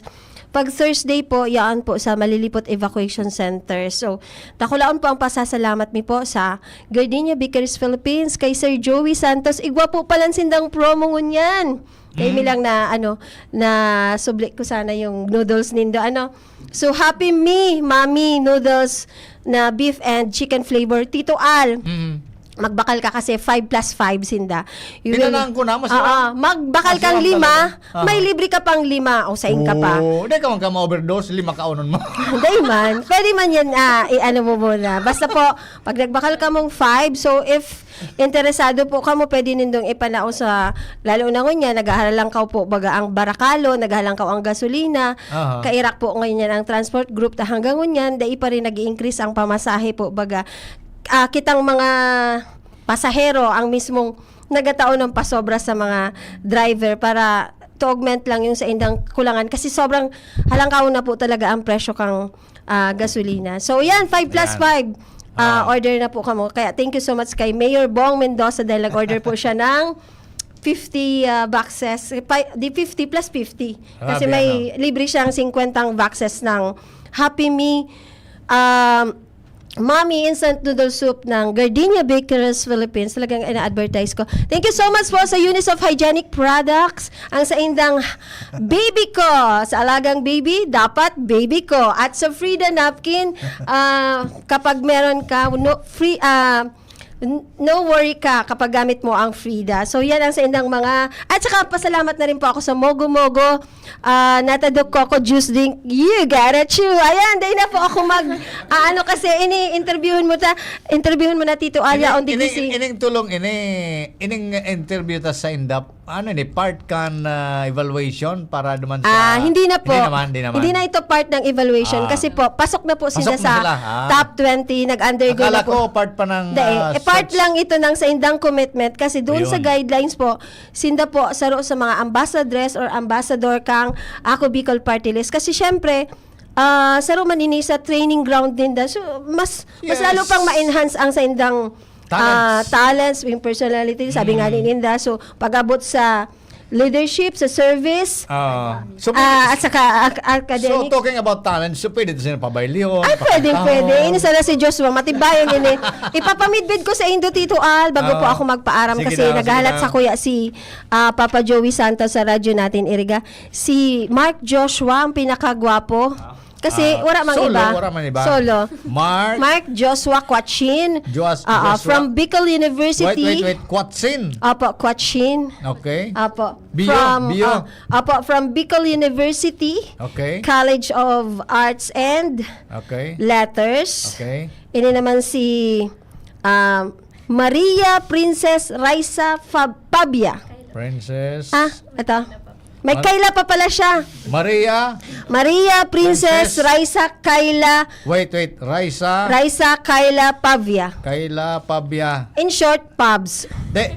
Pag Thursday po, yaon po sa Malilipot Evacuation Center. So, dakulaon po ang pasasalamat mi po sa Gardenia Bakeries Philippines, kay Sir Joey Santos. Igwa po palan sindang promo ngunyan. Kay mi lang na, ano, na subli ko sana yung noodles nindo. Ano? So, Happy Me, Mommy Noodles na beef and chicken flavor. Tito Al, Mm. magbakal ka kasi five plus five sinda. You will- Pinanahan ko na, mas Oo, marami. magbakal Mas kang marami lima, talaga. Ah. may libre ka pang lima. O, saing ka pa. Oo, hindi ka man ka ma-overdose, lima ka unon mo. Hindi man. Pwede man yan, ah, i-ano mo muna. Basta po, pag nagbakal ka mong five, so if interesado po kamo, pwede nindong ipanao sa, lalo na ngunyan, naghahalang ka po, baga ang barakalo, naghahalang ka ang gasolina, Aha. kairak po ngayon yan ang transport group, ta hanggang ngunyan, dai pa rin nag-i-increase ang pamasahe po, baga, ah, kitang mga pasahero ang mismong nagataon ng pasobra sa mga driver para to augment lang yung sa indang kulangan kasi sobrang halangkaw na po talaga ang presyo kang ah, gasolina. So yan, five plus Yan. five. Ah, Ah. order na po kamo. Kaya thank you so much kay Mayor Bong Mendoza dahil nag-order po siya ng fifty ah, boxes. Pa, di fifty plus fifty. Kasi Grabe, may ano? libre siyang singkwentang boxes ng Happy Me um, Mommy Instant Noodle Soup ng Gardenia Bakeries Philippines. Talagang ina-advertise ko. Thank you so much po sa Unicef Hygienic Products. Ang saindang baby ko. Sa alagang baby, dapat baby ko. At sa Frida Napkin, ah, kapag meron ka, no, free, ah, n- no worry ka kapag gamit mo ang Frida. So, yan ang saindang mga... At saka, pasalamat na rin po ako sa Mogo Mogo, ah, Natadok Coco Juice Drink. You got it, chew. Ayan, dahil na po ako mag... ah, ano kasi, ini-interviewin mo ta, interviewin mo na Tito Alia on the Ining, gising. ining tulong ini, ining interview ta sa indap, ano ni, part kan ah, evaluation para duman sa... Ah, hindi na po. Hindi naman, hindi naman. Hindi na ito part ng evaluation Ah. kasi po, pasok na po sila Pasok na sa sila, ah. top twenty, nag-undergo Akala na po. ko part pa ng Hindi, ah, eh, part search. lang ito ng sa indang commitment kasi doon sa Ayun. guidelines po, sinda po, saro sa mga ambassadress or ambassador kang Ako Bicol Party List. Kasi syempre, ah, saro man ini sa training ground ninda. So, mas, mas Yes. lalo pang ma-enhance ang sa indang ah, Talents. talents, yung personality, sabi nga Mm. ni Ninda. So, pag-abot sa leadership, sa service, Ah, so, ah, at saka ak- academic. So, talking about talent, so pwede ito sila pabaylihon, Ay, pwede, pakantahon. pwede. Ini sana si Joshua, matibayan ini. Ipapamidbid ko sa indo, Tito Al, bago po Ah, ako magpaaram sige kasi daw, sige naghahalat daw. sa kuya si ah, Papa Joey Santos sa Radyo Natin Iriga. Si Mark Joshua, ang pinakagwapo. Kasi Ah, wala mang solo, iba. wala mang iba. Solo. Mark Mark Joshua Quachin. Joas- Ah, ah, Joshua. From Bicol University. Wait, wait, wait. Quatsin. Opo, Quachin. Okay. Opo. Bio, from, bio. ah, opo, from Bicol University, Okay. College of Arts and Okay. Letters. Okay. Ini naman si ah, Maria Princess Raisa Fab- Pabia. Princess. Ah, ito. May Mar- Kayla pa pala siya. Maria. Maria Princess, Princess. Raisa Kayla Wait, wait. Raisa. Raisa Kayla Pavia. Kayla Pabia. In short, Pabs. De.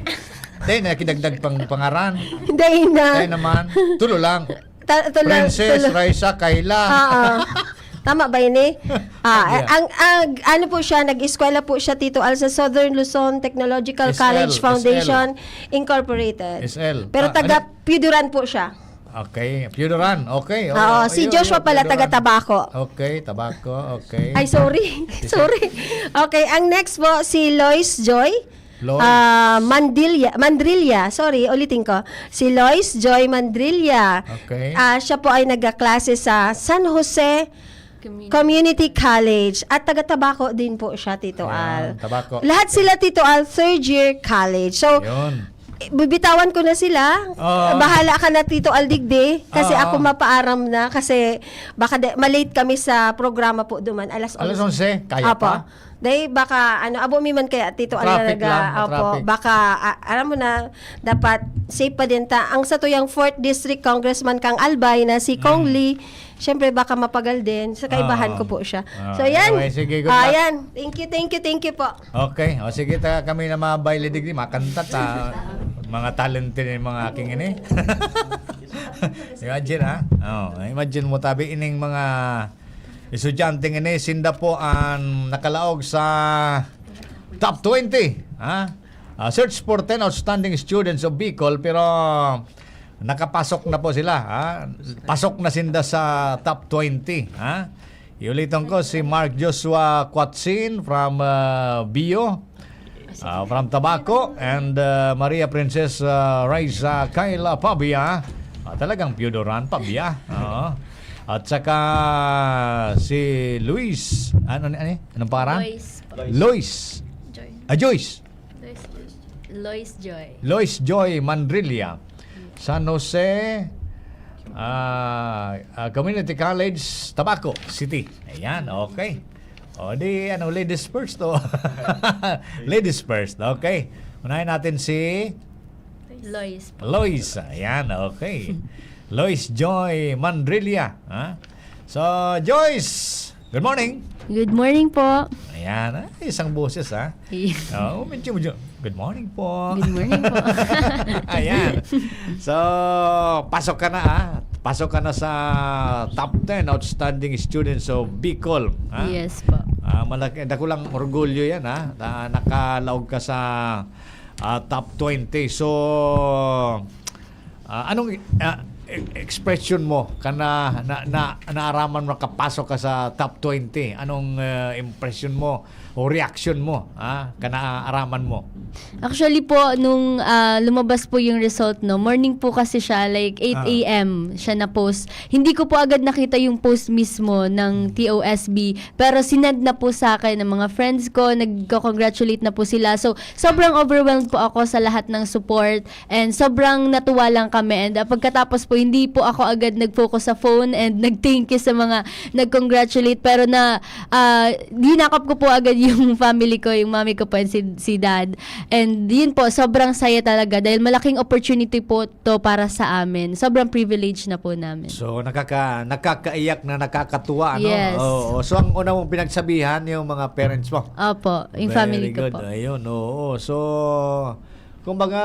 De, nakidagdag pang pangaran. Hindi na. Tayo naman. Tulo lang. Ta- tulo- Princess tulo- Raisa Kayla. Oo. Tama ba ini? Ah, Yeah. ang, ang ano po siya, nag-eskwela po siya, Tito Al, sa Southern Luzon Technological S L, College S L. Foundation Incorporated. S L. Pero Ah, taga ano? Pioduran po siya. Okay. Pioduran. Okay. Oo, si Ayun, Joshua ayun, pala, Pioduran. taga Tabaco. Okay, Tabaco. Okay. Ay, sorry. Sorry. Okay, ang next po, si Lois Joy. Lois. Ah, Mandilla, Mandrilla, sorry, ulitin ko. Si Lois Joy Mandrilla. Okay. Ah, siya po ay nagkaklase sa San Jose Community College. At taga Tabaco din po siya, Tito Al. Ayan, Tabaco. Lahat sila, Tito Al, third year college. So, Ayun. bibitawan ko na sila. Oo. Bahala ka na, Tito Al Digdi. Kasi Oo. ako mapaaram na. Kasi baka de, malate kami sa programa po duman. Alas Alas onse. onse, kaya Apo. pa? Dahil baka, ano, abo mi man kaya, Tito Al, Traffic talaga. lang, Opo, traffic. baka, a-, alam mo na, dapat safe pa din ta. Ang sa tuyang fourth District Congressman kang Albay na si Kong Mm. Lee, syempre baka mapagal din. Sa kaibahan Oo. ko po siya. Oo. So, yan. Anyway, sige, good Ah, luck. yan. Thank you, thank you, thank you po. Okay. O, sige, ta kami na mga Baile Digdi, makanta ta. Mga talent din yung mga aking ini. Imagine, ha? Oh, imagine mo, tabi ining mga estudyante ini, sinda po ang nakalaog sa top twenty, ha? Ah, search for ten outstanding students of Bicol, pero nakapasok na po sila, ha? Pasok na sinda sa top twenty, ha? Iulitan ko, si Mark Joshua Quatsin from, ah, Bio, ah, from Tabaco, and, ah, Maria Princess, ah, Raisa Kayla Pabia. Ah, talagang Piodoran, Pabia. Oo. At saka si Luis, ano ni, ano ni? Anong pangalan? Lois po. Lois. Joy. Ah, Joyce. Lois, Lois Joy. Lois Joy Mandrilla. San Jose, ah, ah, Community College, Tabaco City. Ayan, okay. O di, ano, ladies first, oh. Ladies first, okay. Unahin natin si Lois po. Lois. Ayan, okay. Lois Joy Mandrilla, ha? So, Joyce, good morning. Good morning po. Ayan, ah, isang boses, ha? Yes. Oo, medyo, medyo, good morning po. Good morning po. Ayan. So, pasok ka na, ah. Pasok ka na sa top ten outstanding students of Bicol, ha? Yes po. Ah, malaki, dakulang orgulyo yan, ha? Na nakalaog ka sa, ah, top twenty. So, ah, anong, ah, e-, expression mo ka na, na, na, naaraman mo, nakapasok ka sa top twenty? Anong, ah, impression mo o reaksyon mo, ah, ka naaraman mo? Actually po, nung, ah, lumabas po yung result, no, morning po kasi siya, like, Ah. eight A M siya na-post. Hindi ko po agad nakita yung post mismo ng T O S B, pero sinend na po sa akin ng mga friends ko, nagko-congratulate na po sila. So, sobrang overwhelmed po ako sa lahat ng support and sobrang natuwa lang kami. And, ah, pagkatapos po, hindi po ako agad nag-focus sa phone and nag-thank you sa mga nag-congratulate. Pero na, ah, dinakop ko po agad yung family ko, yung mami ko po and si, si dad. And yun po, sobrang saya talaga dahil malaking opportunity po to para sa amin. Sobrang privilege na po namin. So, nakaka-, nakakaiyak na nakakatuwa, ano? Yes. Oo. So, ang una mong pinagsabihan, yung mga parents mo? Opo, yung family Very ko good. po. Ayun, oo. So, kumbaga,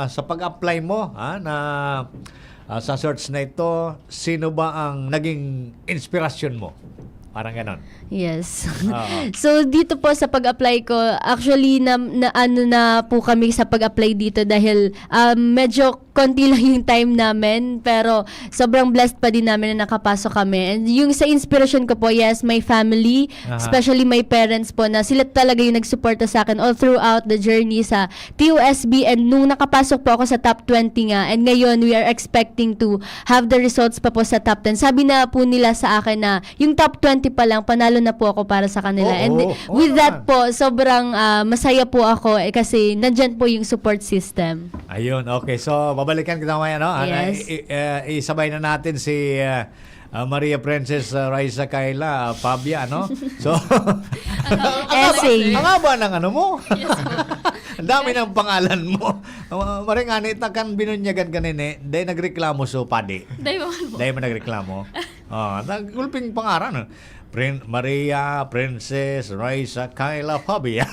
sa pag-apply mo, ha, na, ah, sa search na ito, sino ba ang naging inspirasyon mo? Parang ganon. Yes. Oo. So, dito po sa pag-apply ko, actually, na, na, ano na po kami sa pag-apply dito dahil, um, medyo konti lang yung time namin, pero sobrang blessed pa din namin na nakapasok kami. And yung sa inspirasyon ko po, yes, my family, Aha. especially my parents po, na sila talaga yung nagsuporta sa akin all throughout the journey sa T O S B. And nung nakapasok po ako sa top twenty nga, and ngayon, we are expecting to have the results pa po sa top ten. Sabi na po nila sa akin na yung top twenty pa lang, panalo na po ako para sa kanila. Oo, And oo with that naman. po, sobrang, ah, masaya po ako, eh, kasi nandyan po yung support system. Ayun, okay. So, babalikan kita mamaya, no? Ah, Yes. i-, i-, eh, isabay na natin si, ah, ah, Maria Princess, ah, Raisa Kayla, ah, Pabia, no? So, Essay. ang haba ng ano mo. Yes po. Ang dami ng pangalan mo. Ah, maring ani, ta kan binunyagan kanini, dahil nagreklamo so padi. Dahil naman po. Dahil mo nagreklamo. Ah, nagulping pangaran, ah. Prin-, Maria, Princess, Raisa, Kayla, Pabia.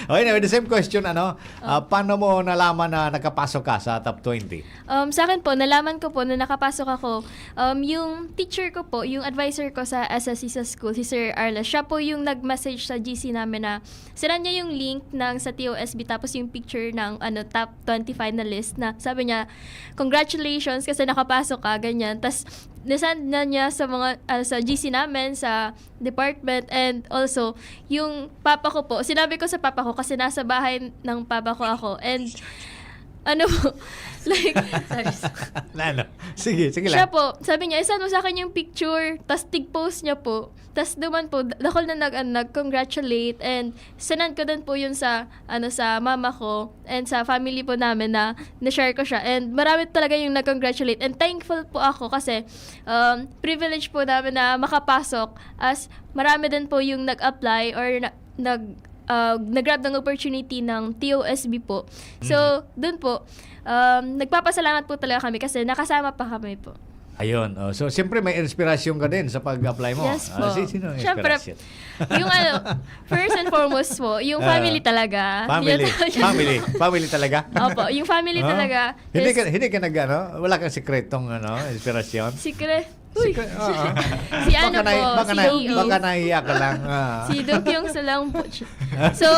Okay, anyway, the same question, ano? Ah, paano mo nalaman na nakapasok ka sa top twenty? Um, sa akin po, nalaman ko po na nakapasok ako. Um, yung teacher ko po, yung advisor ko sa S S C sa school, si Sir Arla, siya po yung nag-message sa G C namin na sinend niya yung link ng sa T O S B, tapos yung picture ng, ano, top twenty finalist na sabi niya, "Congratulations kasi nakapasok ka," ganyan. Tas Nasend na niya sa mga, ah, sa G C namin, sa department, and also, yung papa ko po, sinabi ko sa papa ko kasi nasa bahay ng papa ko ako, and ano po, like, Na ano? Sige, sige siya lang. po, sabi niya, "Isend mo sa akin yung picture," tas tig-post niya po. Tas duman po, dakol na nag, ano, nag-congratulate, and sinend ko din po yun sa, ano, sa mama ko and sa family po namin na na-share ko siya. And marami talaga yung nag-congratulate. And thankful po ako kasi um, privilege po namin na makapasok, as marami din po yung nag-apply or na, nag, uh, nag-grab ng opportunity ng T O S B po. So, dun po, um, nagpapasalamat po talaga kami kasi nakasama pa kami po. Ayun. Oh. So, siyempre may inspirasyon ka din sa pag-apply mo. Yes po. Ah, si, sino ang Siyempre, inspirasyon? yung ano, first and foremost po, yung Ah, family talaga. Family. Yun talaga. Family. Family talaga? Opo, yung family Ah? talaga. Hindi Yes. ka, hindi ka nag, ano, wala kang sikretong, ano, inspirasyon? Secret. Uy. Secret, oo. Si ano Baka nahi-, po, baka si nahi-, E O. baka nahihiya ka lang. Ah. Si Dook yung sulang po. So,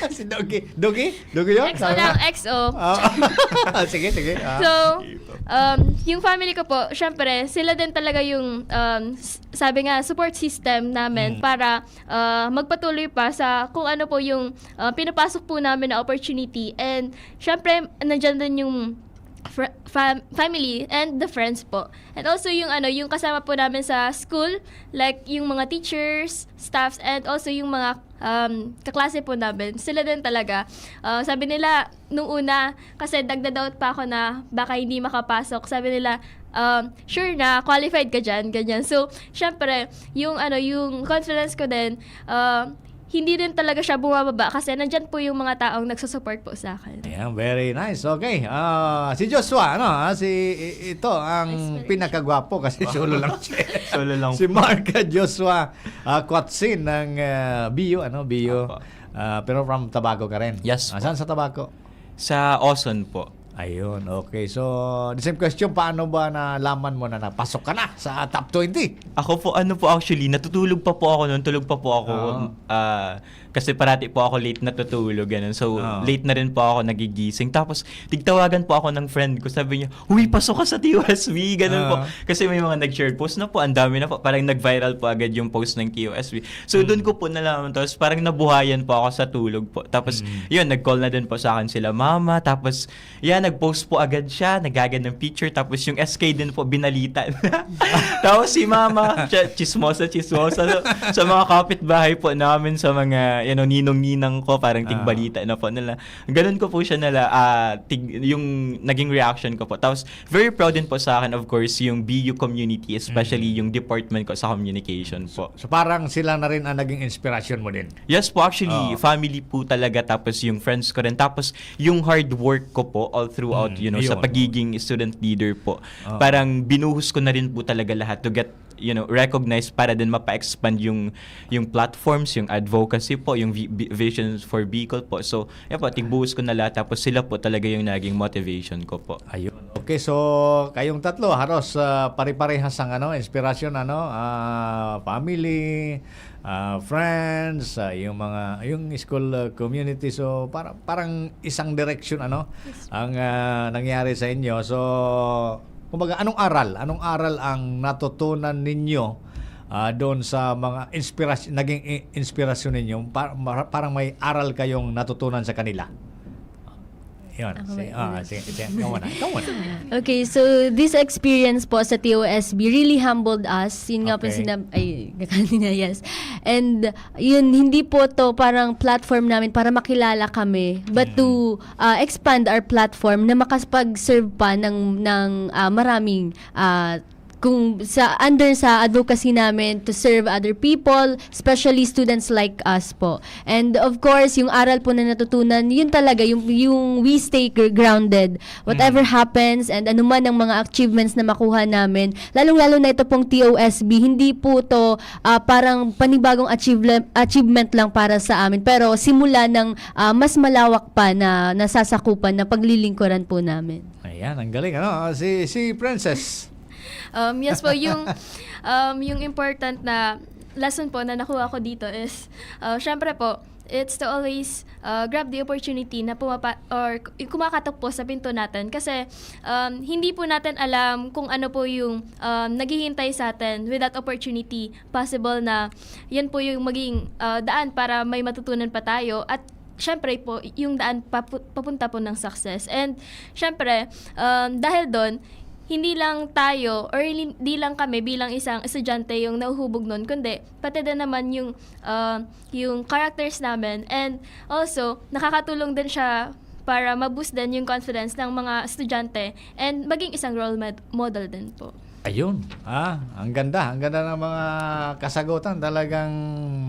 si Dogi. Dogi? Dogi yun? X O lang, X O. Ah. Sige, sige. Ah. So, um, yung family ko po, syempre, sila din talaga yung, um, s- sabi nga, support system namin Mm. para uh, magpatuloy pa sa kung ano po yung uh, pinapasok po namin na opportunity. And, syempre, nandyan din yung fr- fam- family and the friends po. And also yung ano, yung kasama po namin sa school, like yung mga teachers, staffs, and also yung mga um, kaklase po namin. Sila din talaga. Uh, sabi nila, nung una, kasi nagda-doubt pa ako na baka hindi makapasok. Sabi nila, um, "Sure na, qualified ka dyan," ganyan. So, syempre, yung ano, yung confidence ko din, uh, hindi rin talaga siya bumababa kasi nandyan po yung mga taong nagsusupport po sa akin. Ayan, very nice. Okay. Ah, si Joshua, ano, ah, si i- ito ang pinakagwapo kasi solo lang siya. Solo lang Si Mark Joshua ah, Quatsin ng ah, B U, ano, B U. Apo. Ah, pero from Tabaco ka rin. Yes Ah, po. Saan sa Tabaco? Sa Oson po. Ayun, okay. So, the same question, paano ba nalaman mo na napasok ka na sa top twenty? Ako po, ano po actually, natutulog pa po ako noon, tulog pa po ako. Oo. Ah, kasi parati po ako late natutulog, ganun. So, Oo. late na rin po ako nagigising. Tapos, tigtawagan po ako ng friend ko. Sabi niya, "Uy, pasok ka sa T O S B," ganun po. Oo. Kasi may mga nag-share post na po, ang dami na po. Parang nag-viral po agad yung post ng T O S B. So, doon ko po nalaman. Tapos, parang nabuhayan po ako sa tulog po. Tapos, yun, nag-call na din po sa akin sila mama. Tapos, yan, nag-post po agad siya. Nagagad ng picture. Tapos, yung S K din po, binalita na. Tapos, si mama, siya, chismosa, chismosa. So, sa mga kapitbahay po namin, sa mga, you know, ninong-ninang ko, parang Ah. tigbalita na po nila. Ganun ko po siya nala, ah, tig, yung naging reaction ko po. Tapos, very proud din po sa akin, of course, yung B U community, especially yung department ko sa communication po. So, parang sila na rin ang naging inspirasyon mo din? Yes po, actually, Oo. family po talaga, tapos yung friends ko rin, tapos yung hard work ko po all throughout, Mm, you know, sa yun. Pagiging student leader po. Oo. Parang binuhos ko na rin po talaga lahat to get, you know, recognized para din mapa-expand yung yung platforms, yung advocacy po, yung vi- vi- visions for Bicol po. So, yan po, tigbuhos ko na lahat, tapos sila po talaga yung naging motivation ko po. Ayun. Okay, so kayong tatlo, haros ah, pare-parehas ang ano, inspirasyon, ano, ah, family, ah, friends, ah, yung mga, yung school ah, community. So para, parang isang direction, ano, ang ah, nangyari sa inyo. So kumbaga, anong aral? Anong aral ang natutunan ninyo ah, doon sa mga inspirasyon, naging i- inspirasyon ninyo? Pa- mara- parang may aral kayong natutunan sa kanila? Yun. Ako Si, ba? ah, sige, sige. Ikaw muna. Ikaw muna. Okay, so this experience po sa T O S B really humbled us. Yun nga po Okay. sinab-, ay, kanina, yes. And yun, hindi po to parang platform namin para makilala kami, but to uh, expand our platform na makapag-serve pa ng, ng uh, maraming uh, kung sa under sa advocacy namin to serve other people, especially students like us po. And of course, yung aral po na natutunan, yun talaga yung yung we stay gr- grounded. Whatever happens and anuman ang mga achievements na makuha namin, lalong-lalo na ito pong T O S B, hindi po to ah, parang panibagong achievement achievement lang para sa amin, pero simula ng ah, mas malawak pa na nasasakupan na paglilingkuran po namin. Ayan, ang galing, ano? Ah, Si, si Princess. Um, yes po, yung, um, yung important na lesson po na nakuha ko dito is, uh, syempre po, It's to always uh, grab the opportunity na pumapa or k- kumakatok po sa pinto natin kasi um, hindi po natin alam kung ano po yung um, naghihintay sa atin with that opportunity. Possible na yan po yung maging uh, daan para may matutunan pa tayo at syempre po yung daan papu- papunta po ng success. And syempre um, dahil doon hindi lang tayo or hindi lang kami bilang isang estudyante yung nahuhubog nun, kundi pati din naman yung uh, yung characters namin. And also, nakakatulong din siya para ma-boost din yung confidence ng mga estudyante and maging isang role mod- model din po. Ayun. Ah, ang ganda. Ang ganda ng mga kasagutan. Talagang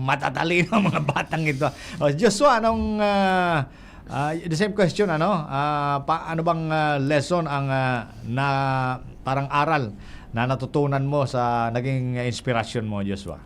matatalino ang mga batang ito. O, Joshua, anong... ah, ah, the same question, ano? Ah, pa, ano bang ah, lesson ang ah, na parang aral na natutunan mo sa naging inspirasyon mo, Joshua?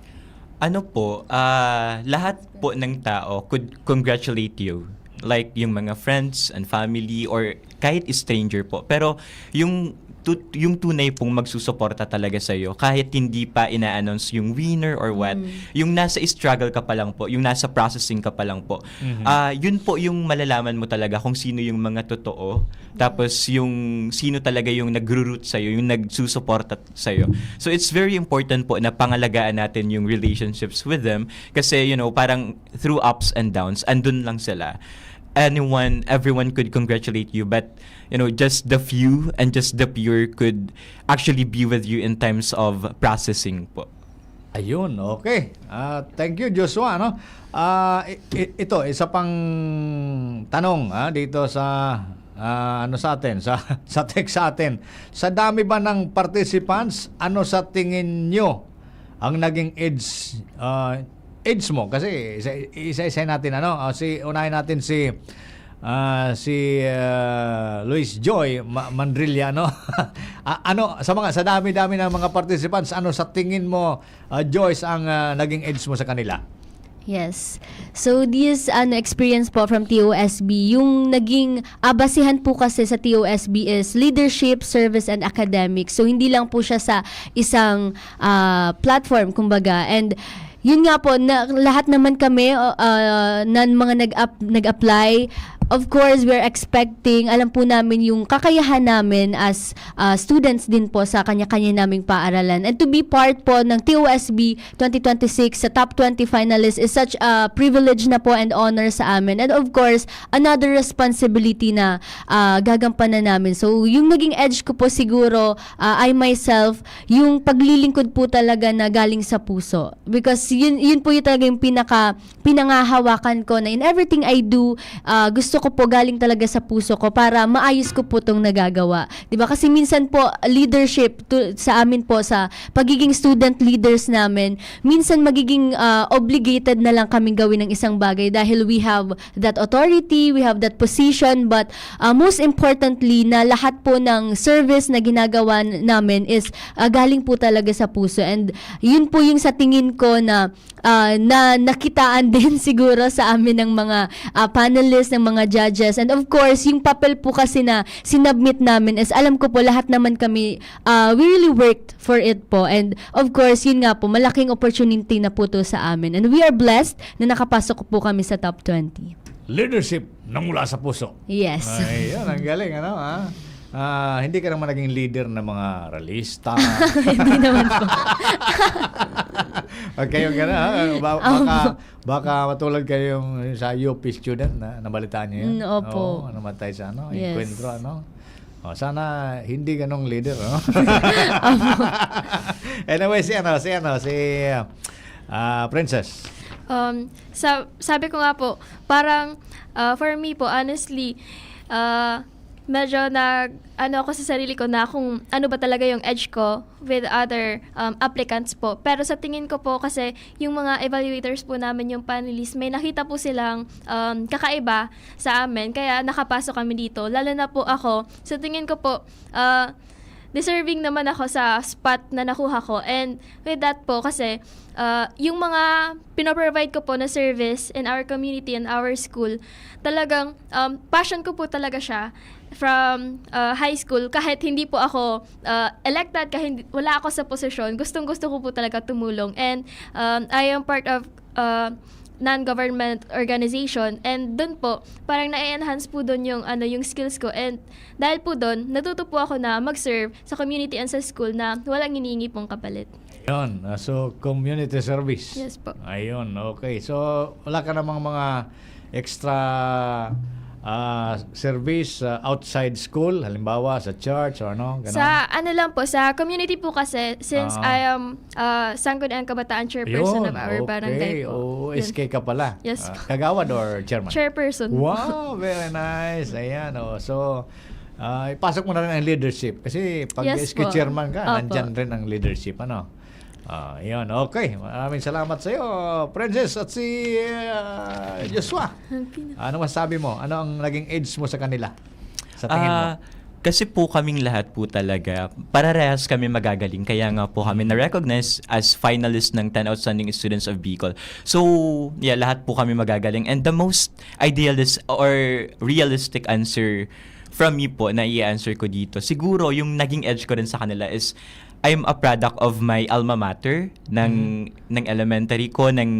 Ano po, ah, lahat po ng tao could congratulate you. Like yung mga friends and family or kahit stranger po. Pero yung tu- yung tunay pong magsusuporta talaga sa iyo kahit hindi pa ina-announce yung winner or what, yung nasa struggle ka pa lang po, yung nasa processing ka pa lang po. Ah, yun po yung malalaman mo talaga kung sino yung mga totoo, tapos yung sino talaga yung nagro-root sa iyo, yung nagsusuporta sa iyo. So it's very important po na pangalagaan natin yung relationships with them kasi you know, parang through ups and downs, andun lang sila. Anyone, everyone could congratulate you, but you know, just the few and just the pure could actually be with you in times of processing po. Ayun, okay. Ah, thank you, Joshua, no? Ah, i- i- ito, isa pang tanong ah, dito sa ah, ano sa atin, sa sa text sa atin. Sa dami ba ng participants, ano sa tingin nyo ang naging edge ah, edge mo? Kasi isa- isa-isa natin, ano? Ah, si unahin natin si ah, si ah, Luis Joy Ma- Mandrilla, no? Ah, ano sa mga sa dami-dami ng mga participants, ano sa tingin mo, ah, Joyce, ang ah, naging edge mo sa kanila? Yes. So this ano experience po from T O S B, yung naging abasihan po kasi sa T O S B is leadership, service and academic. So hindi lang po siya sa isang ah, platform kumbaga. And yun nga po, na, lahat naman kami uh, ng mga nag nag-apply, of course, we're expecting, alam po namin yung kakayahan namin as uh, students din po sa kanya-kanya naming paaralan. And to be part po ng T O S B twenty twenty-six sa top twenty finalists is such a privilege na po and honor sa amin. And of course, another responsibility na uh, gagampanan namin. So, yung naging edge ko po siguro, uh, I myself, yung paglilingkod po talaga na galing sa puso. Because yun, yun po yung talaga yung pinaka, pinangahawakan ko na in everything I do, uh, gusto ko po galing talaga sa puso ko para maayos ko po itong nagagawa. Di ba? Kasi minsan po, leadership to, sa amin po, sa pagiging student leaders namin, minsan magiging uh, obligated na lang kaming gawin ng isang bagay dahil we have that authority, we have that position, but uh, most importantly na lahat po ng service na ginagawa namin is uh, galing po talaga sa puso. And yun po yung sa tingin ko na uh, na nakitaan din siguro sa amin ng mga uh, panelists, ng mga judges. And of course, yung papel po kasi na sinubmit namin is alam ko po lahat naman kami uh, we really worked for it po. And of course, yun nga po, malaking opportunity na po to sa amin. And we are blessed na nakapasok po kami sa top twenty. Leadership na mula sa puso. Yes. Ay, yun, ang galing, ano, ha? Ah, hindi ka naman naging leader ng mga ralista. Hindi naman po. Pag kayo gano'n, ha? Ba- baka, baka matulad kayo yung sa U P student na nabalitaan niyo yun? Mm, opo. Oo, namatay sa ano, Yes. Encuentro, ano? O, sana hindi ganong leader, no? Anyway, si ano, si ano, si ah, Princess. Um, sa, sabi ko nga po, parang uh, for me po, honestly, uh, medyo nag ano ako sa sarili ko na kung ano ba talaga yung edge ko with other um, applicants po. Pero sa tingin ko po kasi yung mga evaluators po namin, yung panelists, may nakita po silang um, kakaiba sa amin. Kaya nakapasok kami dito. Lalo na po ako, sa tingin ko po, uh, deserving naman ako sa spot na nakuha ko. And with that po, kasi uh, yung mga pinoprovide ko po na service in our community and our school, talagang um, passion ko po talaga siya from uh, high school. Kahit hindi po ako uh, elected, kahit hindi, wala ako sa posisyon, gustong gusto ko po talaga tumulong. And um, I am part of uh, non-government organization, and dun po, parang na-enhance po dun yung, ano, yung skills ko, and dahil po dun, natuto po ako na mag-serve sa community and sa school na walang hinihingi pong kapalit. Yun. Ah, so, community service. Yes po. Ayun, okay. So, wala ka namang mga extra ah, service ah, outside school, halimbawa sa church or ano, ganon? Sa ano lang po, sa community po kasi, since Ah. I am uh, Sangguniang Kabataan Chairperson Yun, of our barangay okay. po. Oo, Yun. S K ka pala. Yes Ah, po. Kagawad or chairman? Chairperson. Wow, very nice. Ayan, oh. So, ah, ipasok mo na rin ang leadership. Kasi pag Yes S K po. chairman ka, Opo. nandyan rin ang leadership. Ano? Ah, yun. Okay. Maraming salamat sa iyo, Princess, at si ah, Joshua. Ano masabi mo? Ano ang naging edge mo sa kanila? Sa tingin mo? Ah, kasi po kaming lahat po talaga, parehas kami magagaling. Kaya nga po kami na-recognize as finalist ng ten Outstanding Students of Bicol. So, yeah, lahat po kami magagaling. And the most idealist or realistic answer from me po na i-answer ko dito, siguro yung naging edge ko rin sa kanila is I'm a product of my alma mater ng ng elementary ko, ng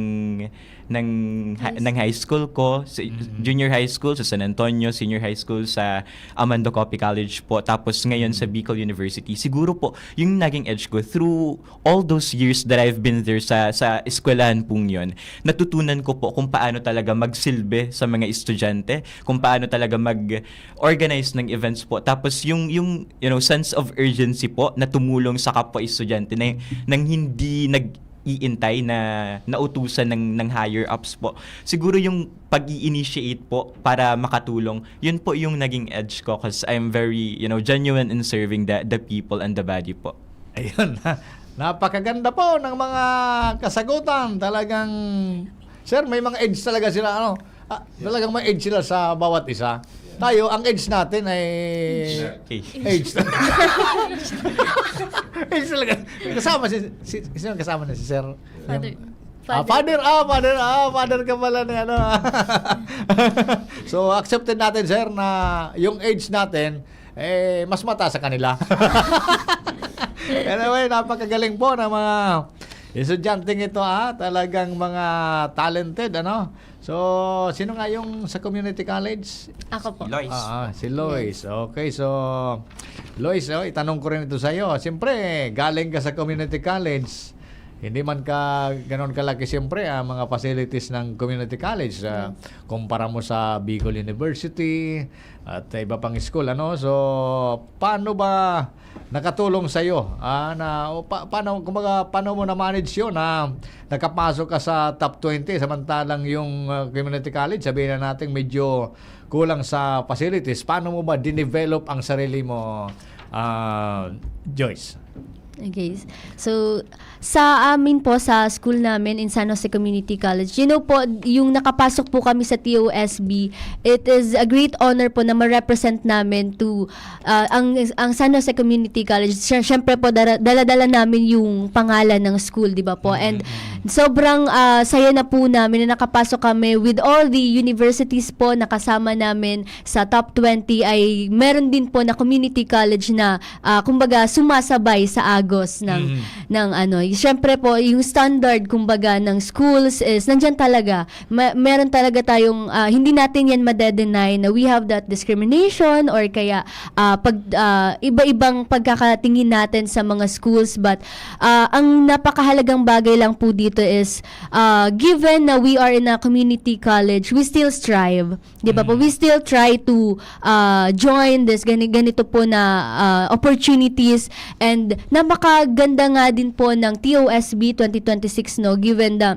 ng hi- High ng high school ko, sa Mm. junior high school sa San Antonio, senior high school sa Amando Coppy College po, tapos ngayon sa Bicol University. Siguro po, yung naging edge ko through all those years that I've been there sa sa eskwelahan pong yon, natutunan ko po kung paano talaga magsilbi sa mga estudyante, kung paano talaga mag-organize ng events po. Tapos yung yung you know, sense of urgency po na tumulong sa kapwa estudyante na nang hindi nag-iintay na nautusan ng ng higher ups po. Siguro yung pag-i-initiate po para makatulong, yun po yung naging edge ko, 'cause I'm very, you know, genuine in serving the the people and the body po. Ayun. Napakaganda po ng mga kasagutan. Talagang, sir, may mga edge talaga sila. Ano? Ah, talagang may edge sila sa bawat isa. Tayo, ang edge natin ay Okay. edge. Edge talaga. Kasama si, si, sino kasama na si sir? Father. Ah, father, ah, father, ah, father ka pala ni ano. So, accepted natin, sir, na yung edge natin, eh, mas mataas sa kanila. Anyway, napakagaling po ng mga estudyanteng ito, ah. Talagang mga talented, ano? So, sino nga yung sa community college? Ako po. Lois. Ah, ah, si Lois. Okay, so, Lois, oh, itanong ko rin ito sa'yo. Siyempre, galing ka sa community college. Hindi man ka ganon kalaki, siyempre, ang mga facilities ng community college. Ah, kumpara mo sa Bicol University at iba pang school, ano? So, paano ba nakatulong sa'yo? Ah, na, o pa, paano, kumbaga, paano mo na-manage yun na nakapasok ka sa top twenty, samantalang yung ah, community college, sabihin na natin, medyo kulang sa facilities. Paano mo ba dinevelop ang sarili mo, ah, Joyce? Okay. So, sa amin po, sa school namin in San Jose Community College, you know po, yung nakapasok po kami sa T O S B, it is a great honor po na ma-represent namin to ah, ang ang San Jose Community College. Sy- Syempre po, dara- dala-dala namin yung pangalan ng school, di ba po? And sobrang ah, saya na po namin na nakapasok kami with all the universities po na kasama namin sa top twenty, ay meron din po na community college na ah, kumbaga, sumasabay sa agos ng, Mhm. ng ano. Siyempre po, yung standard, kumbaga, ng schools is nandyan talaga. Ma- meron talaga tayong, ah, hindi natin yan made-deny na we have that discrimination or kaya ah, pag, ah, iba-ibang pagkakatingin natin sa mga schools. But ah, ang napakahalagang bagay lang po dito is, ah, given na we are in a community college, we still strive. Di ba po? We still try to ah, join this gani ganito po na ah, opportunities, and napakaganda nga din po ng T O S B twenty twenty-six, no, given the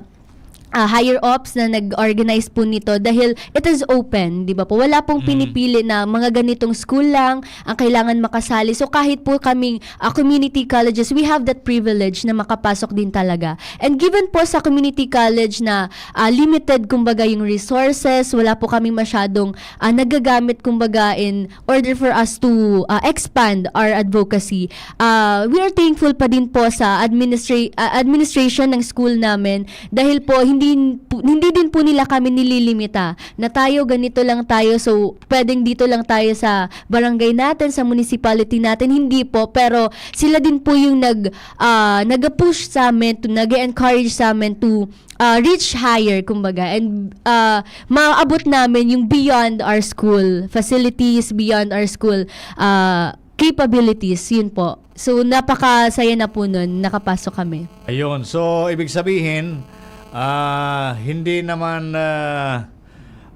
ah, higher ups na nag-organize po nito, dahil it is open, di ba po? Wala pong pinipili na mga ganitong school lang ang kailangan makasali. So kahit po kaming ah, community colleges, we have that privilege na makapasok din talaga. And given po sa community college na ah, limited, kumbaga, yung resources, wala po kaming masyadong ah, nagagamit, kumbaga, in order for us to ah, expand our advocacy. Ah, we are thankful pa din po sa administra- ah, administration ng school namin, dahil po din po, hindi din po nila kami nililimita na tayo, ganito lang tayo, so pwedeng dito lang tayo sa barangay natin, sa municipality natin, hindi po. Pero sila din po yung nag, ah, nag-push sa amin, to, nag-encourage sa amin to, ah, reach higher, kumbaga. And, ah, maabot namin yung beyond our school facilities, beyond our school, ah, capabilities, yun po. So, napakasaya na po nun, nakapasok kami. Ayun. So, ibig sabihin, ah, hindi naman ah,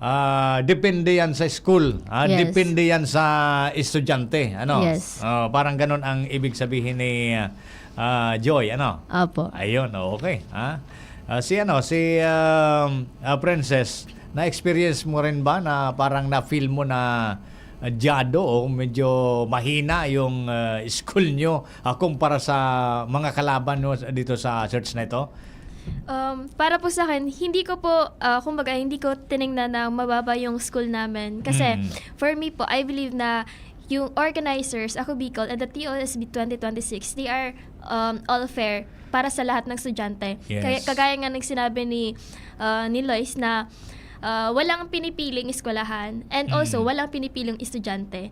ah, depende yan sa school. Ah, Yes. Depende yan sa estudyante. Ano? Yes. Ah, parang ganun ang ibig sabihin ni ah, Joy. Ano? Opo. Ayun, okay. Ha? Ah, si ano, si um, ah, Princess, na-experience mo rin ba na parang na-feel mo na ah, dyado o medyo mahina yung ah, school nyo ah, kumpara sa mga kalaban mo dito sa search na ito? Um, para po sa akin, hindi ko po, ah, kumbaga, hindi ko tiningnan na mababa yung school namin. Kasi, Mm. for me po, I believe na yung organizers, Ako Bicol, and the T O S B twenty twenty-six, they are um, all fair para sa lahat ng estudyante. Yes. Kaya, kagaya nga ng sinabi ni, ah, ni Lois na ah, walang pinipiling eskwelahan and also Mm. walang pinipiling estudyante.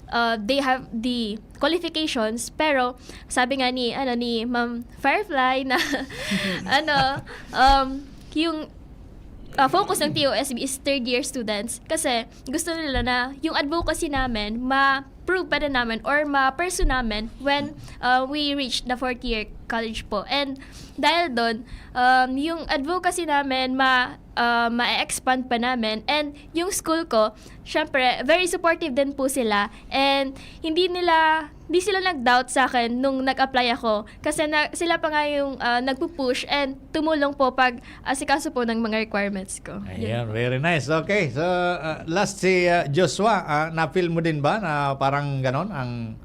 Uh, they have the qualifications, pero sabi nga ni ano ni Ma'am Firefly na ano um yung uh, focus ng T O S B is third year students kasi gusto nila na yung advocacy namin ma-prove pa rin namin or ma-pursue namin when uh, we reach the fourth year college po. And dahil doon, um, yung advocacy namin ma uh, ma-expand pa namin. And yung school ko, syempre, very supportive din po sila. And hindi nila, hindi sila nag-doubt sa akin nung nag-apply ako. Kasi na, sila pa nga yung uh, nagpo-push and tumulong po pag asikaso po ng mga requirements ko. Yun Ayan, po. Very nice. Okay, so uh, last si uh, Joshua, uh, na-feel mo din ba na parang ganon ang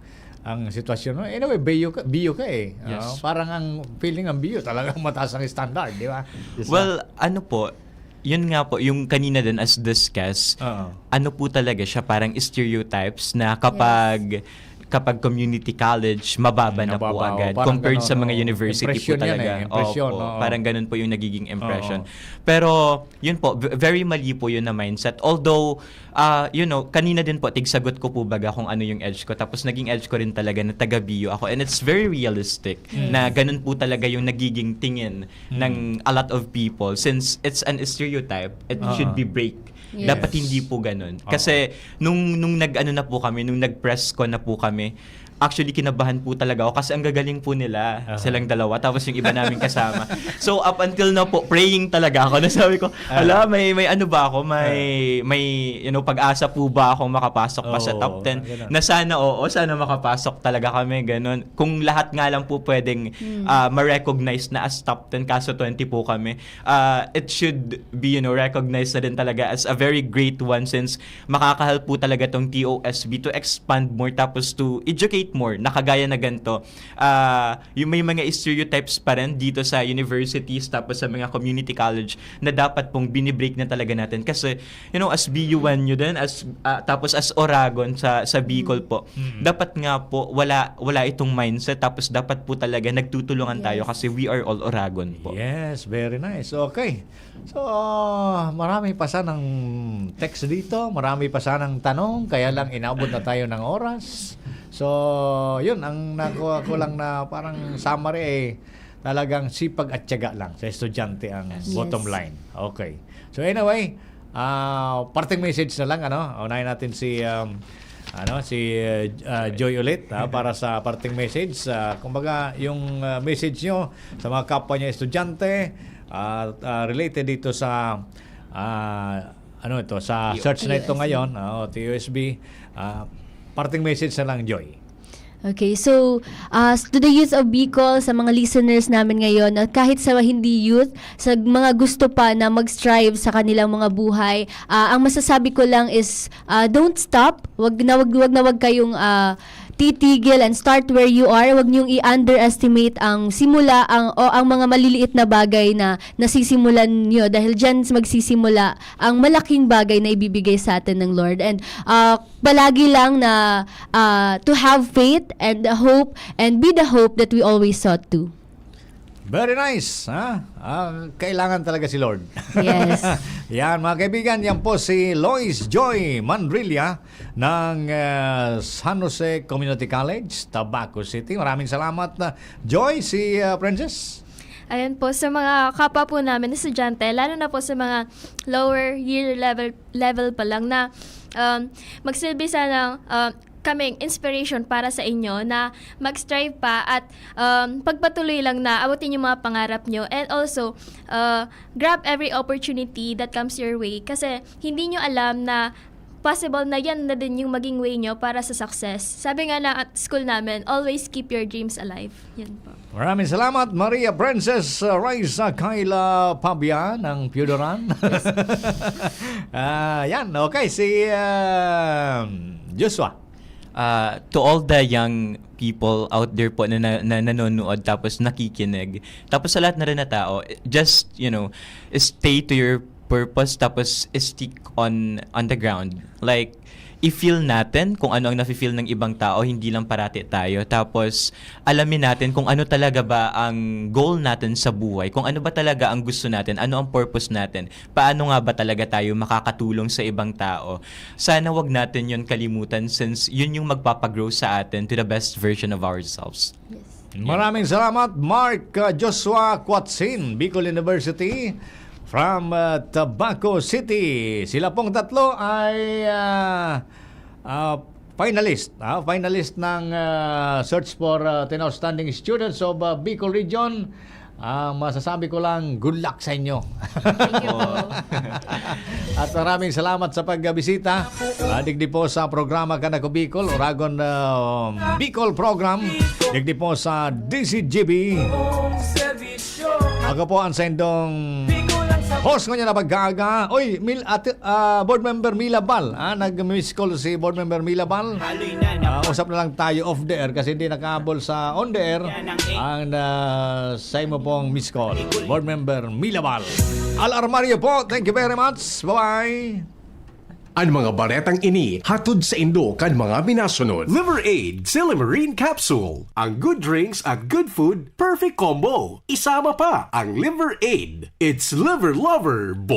ang sitwasyon mo? Anyway, B U ka, B U ka eh. Yes. Uh, parang ang feeling ng B U talagang mataas ang standard, di ba? Well, ano po, yun nga po, yung kanina din as discussed, Oo. ano po talaga siya, parang stereotypes na kapag kapag community college, mababa na po Mababa, agad parang compared ganun, sa mga oo. university Impression po yan talaga. Eh. Impression, Opo, oo. Parang ganun po yung nagiging impression. Oo. Pero, yun po, v- very mali po yun na mindset. Although, ah, you know, kanina din po, tigsagot ko po baga kung ano yung edge ko. Tapos naging edge ko rin talaga na taga-B U ako. And it's very realistic Mm. na ganun po talaga yung nagiging tingin ng a lot of people. Since it's an stereotype, it Ah. should be break. Yes. Dapat hindi po ganun. Oo. Kasi nung, nung nag-ano na po kami, nung nag-press ko na po kami, actually kinabahan po talaga ako kasi ang gagaling po nila, Aha. silang dalawa, tapos yung iba naming kasama. So up until now po, praying talaga ako na sabi ko, Ah. "Hala, may may ano ba ako? May may you know, pag-asa po ba ako makapasok pa sa Oo, top ten?" ganun. Na sana oo, sana makapasok talaga kami, ganun. Kung lahat nga lang po pwedeng ah, ma-recognize na as top ten, kaso twenty po kami, ah, it should be, you know, recognized na din talaga as a very great one since makakahelp po talaga tong T O S B to expand more tapos to educate more na kagaya na ganito. Ah, yung may mga stereotypes pa rin dito sa universities tapos sa mga community college na dapat pong binibreak na talaga natin kasi, you know, as B U N nyo din, as, ah, tapos as Oragon sa, sa Bicol po, Mm. dapat nga po wala, wala itong mindset tapos dapat po talaga nagtutulungan tayo Yes. kasi we are all Oragon po. Yes, very nice. Okay. So, marami pa sanang text dito, marami pa sanang tanong, kaya lang inabot na tayo ng oras. So, yun, ang nakuha ko lang na parang summary eh, talagang sipag at tiyaga lang sa estudyante ang Yes. bottom line. Okay. So, anyway, ah parting message na lang, ano, unahin natin si um, ano si uh, Joy ulit ha, para sa parting message. Ah, kumbaga, yung ah, message nyo sa mga kapwa nyo estudyante at ah, related dito sa ah, ano ito, sa T O S B. search na ito T O S B. ngayon, ah, o T O S B, ah, parting message na lang, Joy. Okay, so uh, to the youth of Bicol, sa mga listeners namin ngayon, at kahit sa hindi youth, sa mga gusto pa na mag-strive sa kanilang mga buhay, ah, ang masasabi ko lang is uh, don't stop. Wag na wag, wag na wag kayong uh, titigil and start where you are. Wag niyong i-underestimate ang simula, ang o ang mga maliliit na bagay na nasisimulan niyo dahil diyan magsisimula ang malaking bagay na ibibigay sa atin ng Lord. And uh, palagi lang na uh, to have faith and hope and be the hope that we always sought to. Very nice, ha? Ah, kailangan talaga si Lord. Yes. Yan, mga kaibigan, yan po si Lois Joy Manrilla ng ah, San Jose Community College, Tabaco City. Maraming salamat na Joy, si ah, Princess. Ayan po, sa mga kapwa po namin, estudyante, lalo na po sa mga lower year level level pa lang na um, magsilbi sana um, kaming inspiration para sa inyo na mag-strive pa at um, pagpatuloy lang na abutin yung mga pangarap nyo, and also uh, grab every opportunity that comes your way kasi hindi nyo alam na possible na yan na din yung maging way nyo para sa success. Sabi nga ng at school namin, always keep your dreams alive. Yan po. Maraming salamat, Maria Princess uh, Raisa Kayla Pabia ng Piodoran. Ah, yan, okay, si uh, Joshua. Uh, to all the young people out there po na, na, na nanonood tapos nakikinig. Tapos sa lahat na rin na tao, just, you know, stay to your purpose tapos stick on on the ground. Like, i-feel natin kung ano ang nafe-feel ng ibang tao, hindi lang parati tayo. Tapos, alamin natin kung ano talaga ba ang goal natin sa buhay, kung ano ba talaga ang gusto natin, ano ang purpose natin, paano nga ba talaga tayo makakatulong sa ibang tao. Sana wag natin yon kalimutan since yun yung magpapagrow sa atin to the best version of ourselves. Maraming salamat, Mark uh, Joshua Quatsin, Bicol University, from uh, Tabaco City. Sila pong tatlo ay uh, uh, finalist, ah, finalist ng uh, Search for uh, ten Outstanding Students of uh, Bicol Region. Ah, masasabi ko lang, good luck sa inyo. Thank you po. At maraming salamat sa pagbisita. Ah, digdi po sa programa Kanako Bicol, Oragon uh, Bicol Program. Digdi po sa D C G B. Ako po ang sendong host ngunyan na pagkaaga. Oy, Mil, at, ah, board member Mila Bal. Ah, nag-miss call si board member Mila Bal. Ah, usap na lang tayo off the air kasi hindi nakaabol sa on the air ang uh, sa imo pong miss call. Board member Mila Bal. Al Armario po, thank you very much. Bye-bye. An mga baretang ini hatod saindo kan mga minasunod. Liver Aid, Silymarin Capsule. Ang good drinks at good food, perfect combo. Isama pa ang Liver Aid. It's Liver Lover,